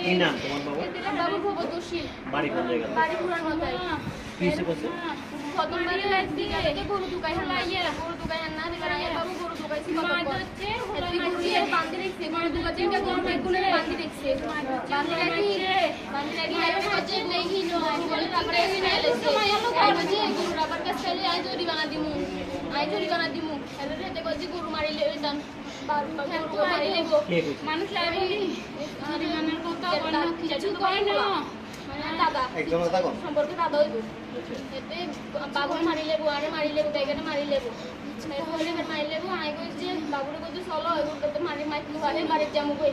কি নাম তোমার বাবু? বাবু ভবতোষী। বাড়ি কোন জায়গায়? বাড়ি পুরান মাথায়। কি হয়েছে বলছে? প্রথমবারে বিকালে গরু ঢুকাই হালা, গরু ঢুকাই হালা, এবার আগে বাবু গরু ঢুকাইছি কতক্ষণ। এতে গরু ইয়ে বান্ধি রাখছে, গরু ঢুকাতে গিয়ে গরু বেগুনে বান্ধি রাখছে। বান্ধি রাখি, বান্ধি রাখি আগে বলছে, "নেই, নেই, নেই।" বলে তারপরে এসে ফেলেছে। আই বলছে, "গরু রাবার কাছে ফেলে, আই জরিমানা দিমু, আই জরিমানা দিমু।" এবার এতে বলছে, "গরু মারিলে ওই দাম।" মানুষ লাইবনি, জরিমানার কথা বলো, কিছু কয় না। মানে দাদা, একজন দাদা কোন? সম্পর্কে দাদা হইব। এতে বাবু মারিলে, বুয়ারে মারিলে, বেগারে মারিলে। তারপরে এবার মারিলে, আই কইছে, বাবুরে কইছে, "চলো, এবার তো মারি মাইক লুহারে বাড়ির যামু কই।"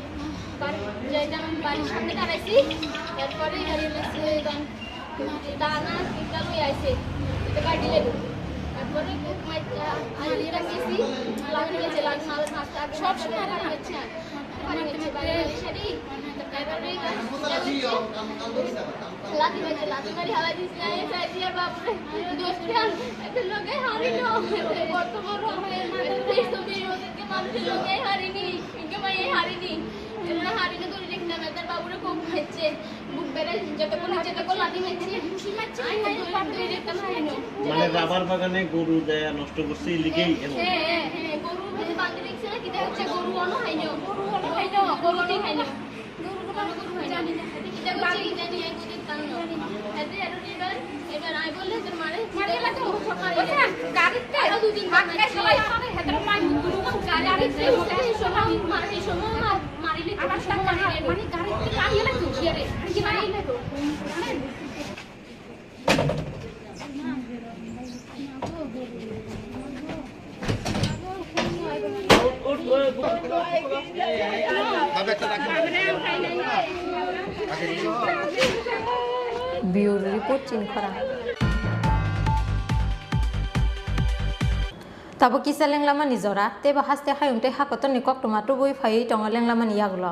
বাড়ি যাইতাম, বাড়ির সামনে দাঁড়াইছি। এরপরে এবার হচ্ছে, দানা তিনটা লই আইছে, এটা কাটি লেবু। তারপরে খুব মাইর, আহ, আইলে রাখছি, লাঠি গেছে, লাঠি মাথার মাথায় আগে সব সময় মাথায় লাঠি গেছে। পানি গেছে, পানি গেছে, সারি। তারপরে লাঠি গেছে, লাঠি মারি হালা দিছি, আইয়া চাই দিয়া বাপরে, দোষ খান, এত লোকে হারিল, কত বড়, এত দেশ তো মেয়ে ওদেরকে মানুষের লোকে হারিনি, একে মাইয়ে হারিনি, এরা হারিনি ধরে দেখলাম, এদের বাবুরে খুব খাচ্ছে। বুক বেড়ে যতক্ষণ ইচ্ছে ততক্ষণ লাঠি মারছে। খুশি মারছে, আই, আই, বাপ রে, দেখতাম হারিনো। মানে রাবার বাগানে গরু দেয়া নষ্ট করছে, এই লিগেই এমন। হ্যাঁ, হ্যাঁ, হ্যাঁ, গরু মানে বান্ধে দেখছে না, কিতা হচ্ছে, গরু অনো হাইনো। গরু অনো হাইনো, গরু অনো হাইনো। গরু অনো গরু হাইনো। জানি না। কিতা হচ্ছে, কিতা নিয়ে আই গরু দেখতাম না। এতে আরো এবার, এবার আই বললে তোর মারে, মারে লাগতো। গাড়িতে আরো দুই দিন বাদ আগে সবাই মানে হেতার মাই মুখ দুরু গাড়ি, গাড়িতে এই সময় মা-, এই সময় মা-, মারিলে তো, আমার সময় টাকা মারিলে তো। মানে গাড়িতে লাগাইলে তো, কি আরে? কি মারিলে তো? Bureau report, Chinkhorang. Tabuk kisa lenglamani jora, teibo haste hayung tei hakotorni koktwma tubui phaiwi tongo lenglamani yagulo.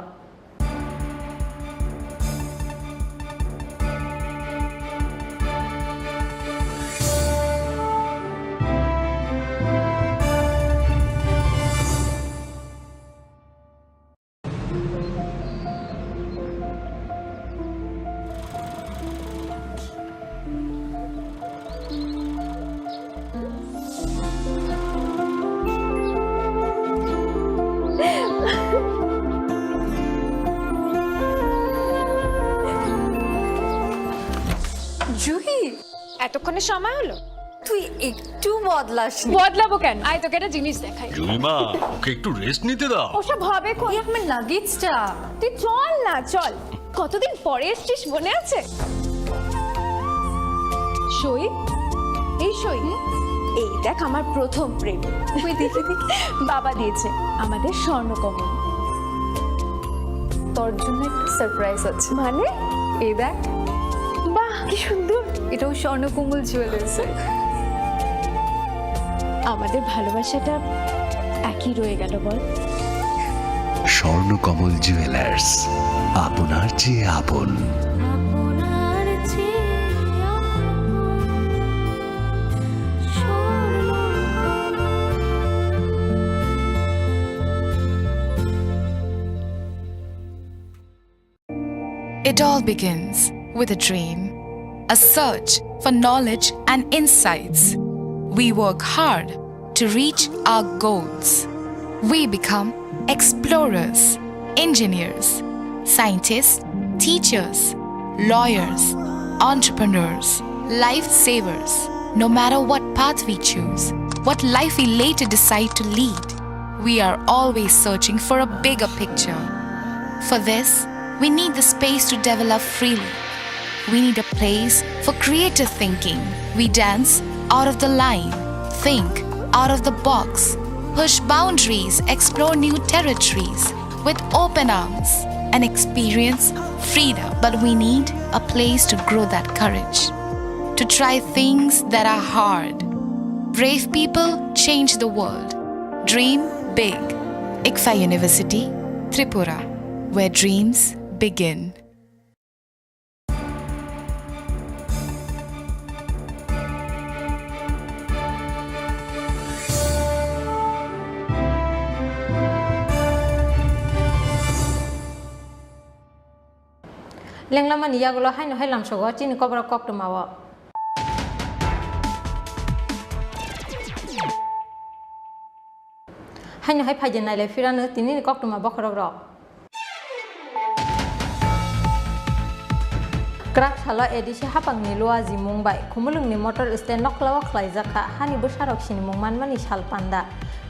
এতক্ষণে সময় হলো? তুই একটু বদলাস নি। বদলাবো কেন? আয়, তোকে একটা জিনিস দেখাই। জুলিমা, ওকে একটু রেস্ট নিতে দাও। ওসব হবে কোন? এই আমার লাগেজটা। তুই চল না, চল। কতদিন পরে এসছিস, মনে আছে? সই, এই সই। এই দেখ, আমার প্রথম প্রেম। ওই দেখি, দেখি। বাবা দিয়েছে আমাদের স্বর্ণকমল। তোর জন্য একটা সারপ্রাইজ আছে। মানে? এই দেখ। বাহ, কি সুন্দর। এটাও স্বর্ণকমল জুয়েলার্সের। আমাদের ভালোবাসাটা একই রয়ে গেল, বল? স্বর্ণকমল জুয়েলার্স, আপনার চেয়ে আপন। It all begins with a dream, a search for knowledge and insights. We work hard to reach our goals. We become explorers, engineers, scientists, teachers, lawyers, entrepreneurs, lifesavers. No matter what path we choose, what life we later decide to lead, we are always searching for a bigger picture. For this, we need the space to develop freely. We need a place for creative thinking. We dance out of the line, think out of the box, push boundaries, explore new territories with open arms. An experience, freedom, but we need a place to grow that courage. To try things that are hard. Brave people change the world. Dream big. ICFAI University, Tripura, where dreams begin. Lenglamani yagulo haino hai lamsogo chini koborok koktwmao. Haino hai phaidi nailai phirano tinini koktwma bokhorok rok. Kwrak salo A D C haphangni Luaji mung bai Khumulwngni motor stand noklao khlaijak kha hani bwsarok sinimung manmani sal panda.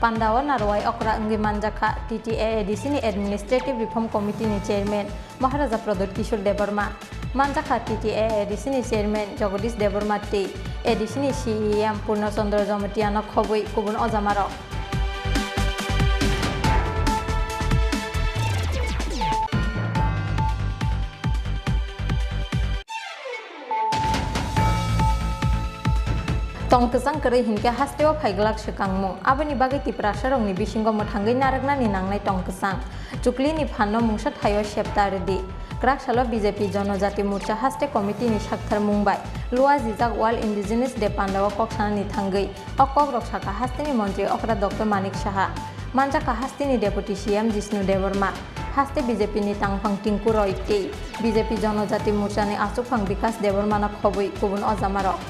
Pandao narwai okra wngwi manjak kha T T A A D C ni Administrative Reform Committee ni Chairman Maharaja Pradyut Kishore Debbarma. Manjak kha T T A A D C ni Chairman Jagadish Debbarma tei A D C ni C E M Purna Chandra Jamatia no khobwi kubun ojamarok. Tong kwchang kwrwi hinkhe hasteo phaiglak swkangmung, aboni bagwi Tiprasarokni bisingo mwthangwi narwknani nangnai tong kwchang. Chuklini phanno mungsa thaio septa rwdi. Kwrak salo B J P Jonojati Morcha Haste Committee ni sakthar mung bai luajijak World Indigenous Day pandao kok sanani thangwi o kokrok sakha hasteni montri okra Doctor Manik Saha. Manjakha hasteni Deputy C M Jishnu Debbarma, haste B J P ni tangphang Tinku Roy tei B J P Jonojati Morcha ni achukphang Bikas Debbarma no khobwi kubun ojamarok.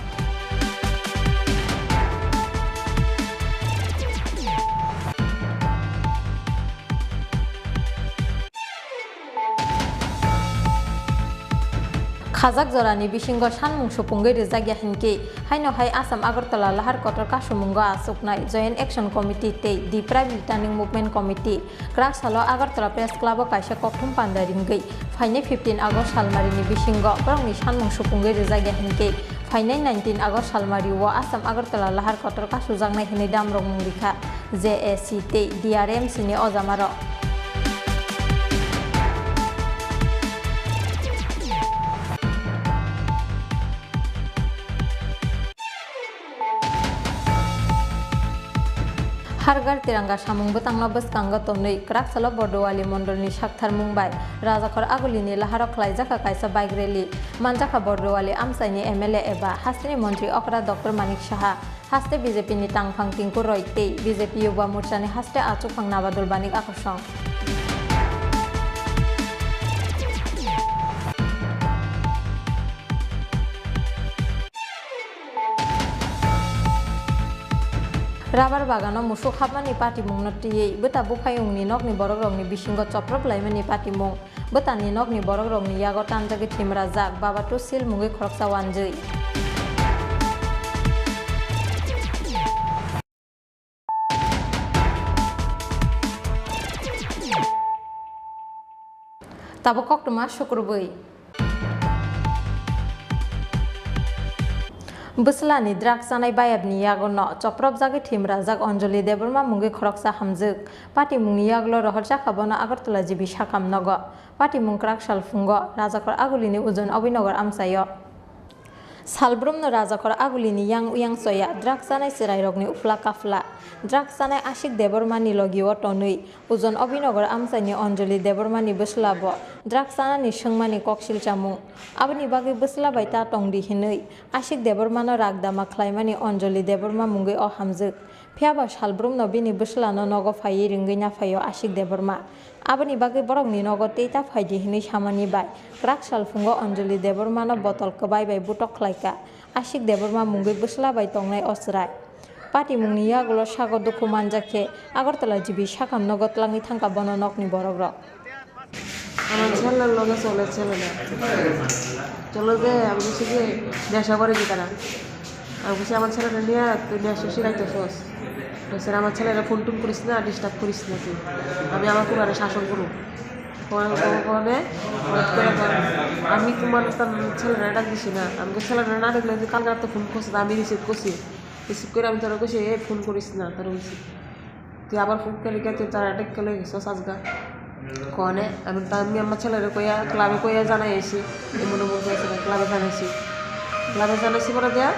Khajak jorani bisingo sanmung supungwi rijak ya hinkhe, haino hai Assam Agartala lahar kotor kasumungo achuknai Joint Action Committee tei Dipra Returning Movement Committee kwrak salo Agartala Press Club o kaisa kokthum panda ringwi phainai fifteen August salmarini bisingo borokni sanmung supungwi rijak ya hinkhe, phainai nineteen August salmari o Assam Agartala lahar kotor kasujaknai hinwi damrok mung rikha J A C tei D R M C ni ojamarok. Har Ghar Tiranga samung bwtangno bwskango tonwi kwrak salo Bordowali mondolni sakthar mung bai Rajakhor Agulini laharo khlaijakha kaisa bike rally. Manjakha Bordowali amchaini M L A eba hasteni montri okra Doctor Manik Saha, haste B J P ni tangphang Tinku Roy tei B J P Yuba Morchani haste achukphang Nabadul Banik Akosong. Rabar bagano musuk hapmani patimungno twiwi bwta buphayungni nokni borokrokni bisingo choprop laimani patimung. Bwtani nokni borokrokni yago tanjagwi thimrajak Baba Tusil mungwi khoroksa wanjwi. Tabuk koktwma sukrubwi. Bwslani drugs chanai bayapni yagono chopropjagwi thwimrajak Anjali Debbarma mungwi khoroksa hamjwk. Patimungni yagulo rohorjakha bono Agartala G B sakam nogo. Patimung kwrak sal phungo Rajakhor Agulini Ujon Abhinogor amchaio. Salbrumno Rajakhor Agulini yang uyang choya drugs chanai chwrairokni uphla kaphla. Drugs chanai Ashik Debbarmani logio tonwi Ujon Abhinogor amchaini Anjali Debbarmani bwsla bo drugs chanani swngmani koksil chamung. Aboni bagwi bwsla bai ta tongdi hinwi Ashik Debbarmano rakdama khlaimani Anjali Debbarma mungwi o hamjwk. Phiyaba salbrumno bini bwslano nogo phaiwi ringwi naphaio Ashik Debbarma. Aboni bagwi borokni nogo tei ta phaidi hinwi samani bai kwrak sal phungo Anjali Debbarmano botol kwbai bai butok khlaikha. Ashik Debbarma mungwi bwsla bai tongnai o chwrai. Patimungni yagulo sago dukhu manjak khe Agartala G B sakam nogo twlangwi thangkha bono nokni borokrok. আমার ছেলের লগে চলে ছেলেরা। চলে যে আমি বলছি যে নেশা করে কি তারা? আমি বলছি, "আমার ছেলেটা নিয়ে তুই নেশা শিখাইতেছস?" তো স্যার, "আমার ছেলেরা ফোন টোন করিস না, ডিস্টার্ব করিস না তুই। আমি আমার পরিবারে শাসন করবো।" ফোন, ফোন, ফোনে হঠাৎ করে কয়, "আমি তোমার তার ছেলেরা ডাক দিছি না।" আমি বলছি, "ছেলেরা না ডাকলে তুই কালকে রাতে ফোন করছিস, আমি রিসিভ করছি। রিসিভ করে আমি তোরা কইছি, 'এ ফোন করিস না,' তোরা কইছি।" Tei abar phone khe rikhe tei chara dekhe loi gese sajga. Kone, ami ta ami ama chwlairok koya, club-o koya janai aisi. Emon emon khe chwla club-o janai si. Club-o janai si pore dia,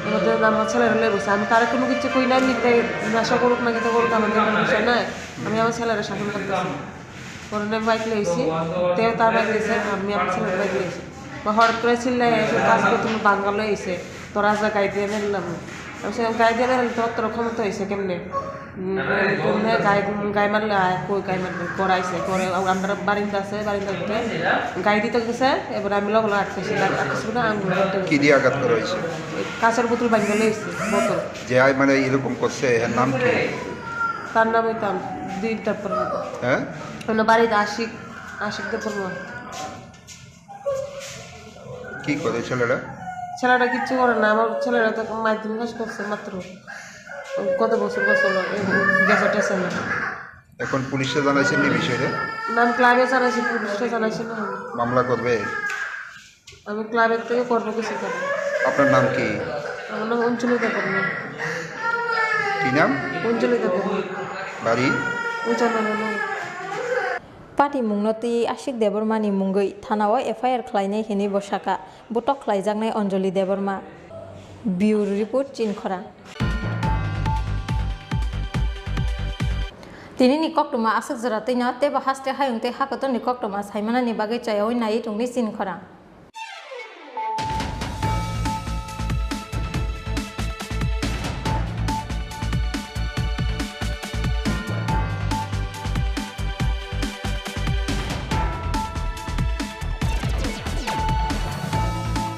emo tei ama chwlairok loi bosa. Ami tare kunu kichu koi nai, nite nasha gorok na kete gorok ama tei kunu kichu nai. Ami ama chwlairok sakon khe bosa. Pore bike loi si, tei ta bike loi se, ami ama chwlairok bike loi si. Ba hor kre chillai aisi, ta se tumi bangal loi aisi. Tora ja gai diya nai lam. Ang se gai diya nai lam, tora tora khomota hoise kemne. Hmm, kemne gai, gai man le ai, koi gai man le, kora aise, kora, ang andar barinda ase, barinda bhitor. Gai dito gese, ebar ami logo logo atkesi, atkesi na ang logo logo. কি দিয়ে আঘাত করা হয়েছে? কাঁচের বোতল ভাঙিয়া লইছে, বোতল। যে আই মানে এরকম করছে, এর নাম কি? তার নাম হইতাম দিন তারপর। হ্যাঁ? ওনার বাড়িতে আশিক, আশিক দেববর্মা। কি করে ছেলেটা? ছেলেটা কিচ্ছু করে না, আমার ছেলেটা তো মাধ্যমিক পাস করছে মাত্র। গত বছর, বছর হলো, এই গেছে টেসে না। এখন পুলিশে জানাইছেন নি বিষয়টা? না, আমি ক্লাবে জানাইছি, পুলিশে জানাইছি না আমি। মামলা করবে? আমি ক্লাবের থেকে করবো কিছু করে। আপনার নাম কি? আমার নাম অঞ্জলি দেববর্মা। কি নাম? অঞ্জলি দেববর্মা। বাড়ি? উজাননগর। Patimungno twiwi Ashik Debbarmani mungwi thanao F I R khlainai hinwi bo sakha, butok khlaijaknai Anjali Debbarma. Bureau Report, Chinkhorang. Tinini koktwma aswk jora twino, teibo haste hayung tei hakotorni koktwma saimanani bagwi chayaui naiwi tongdi Chinkhorang.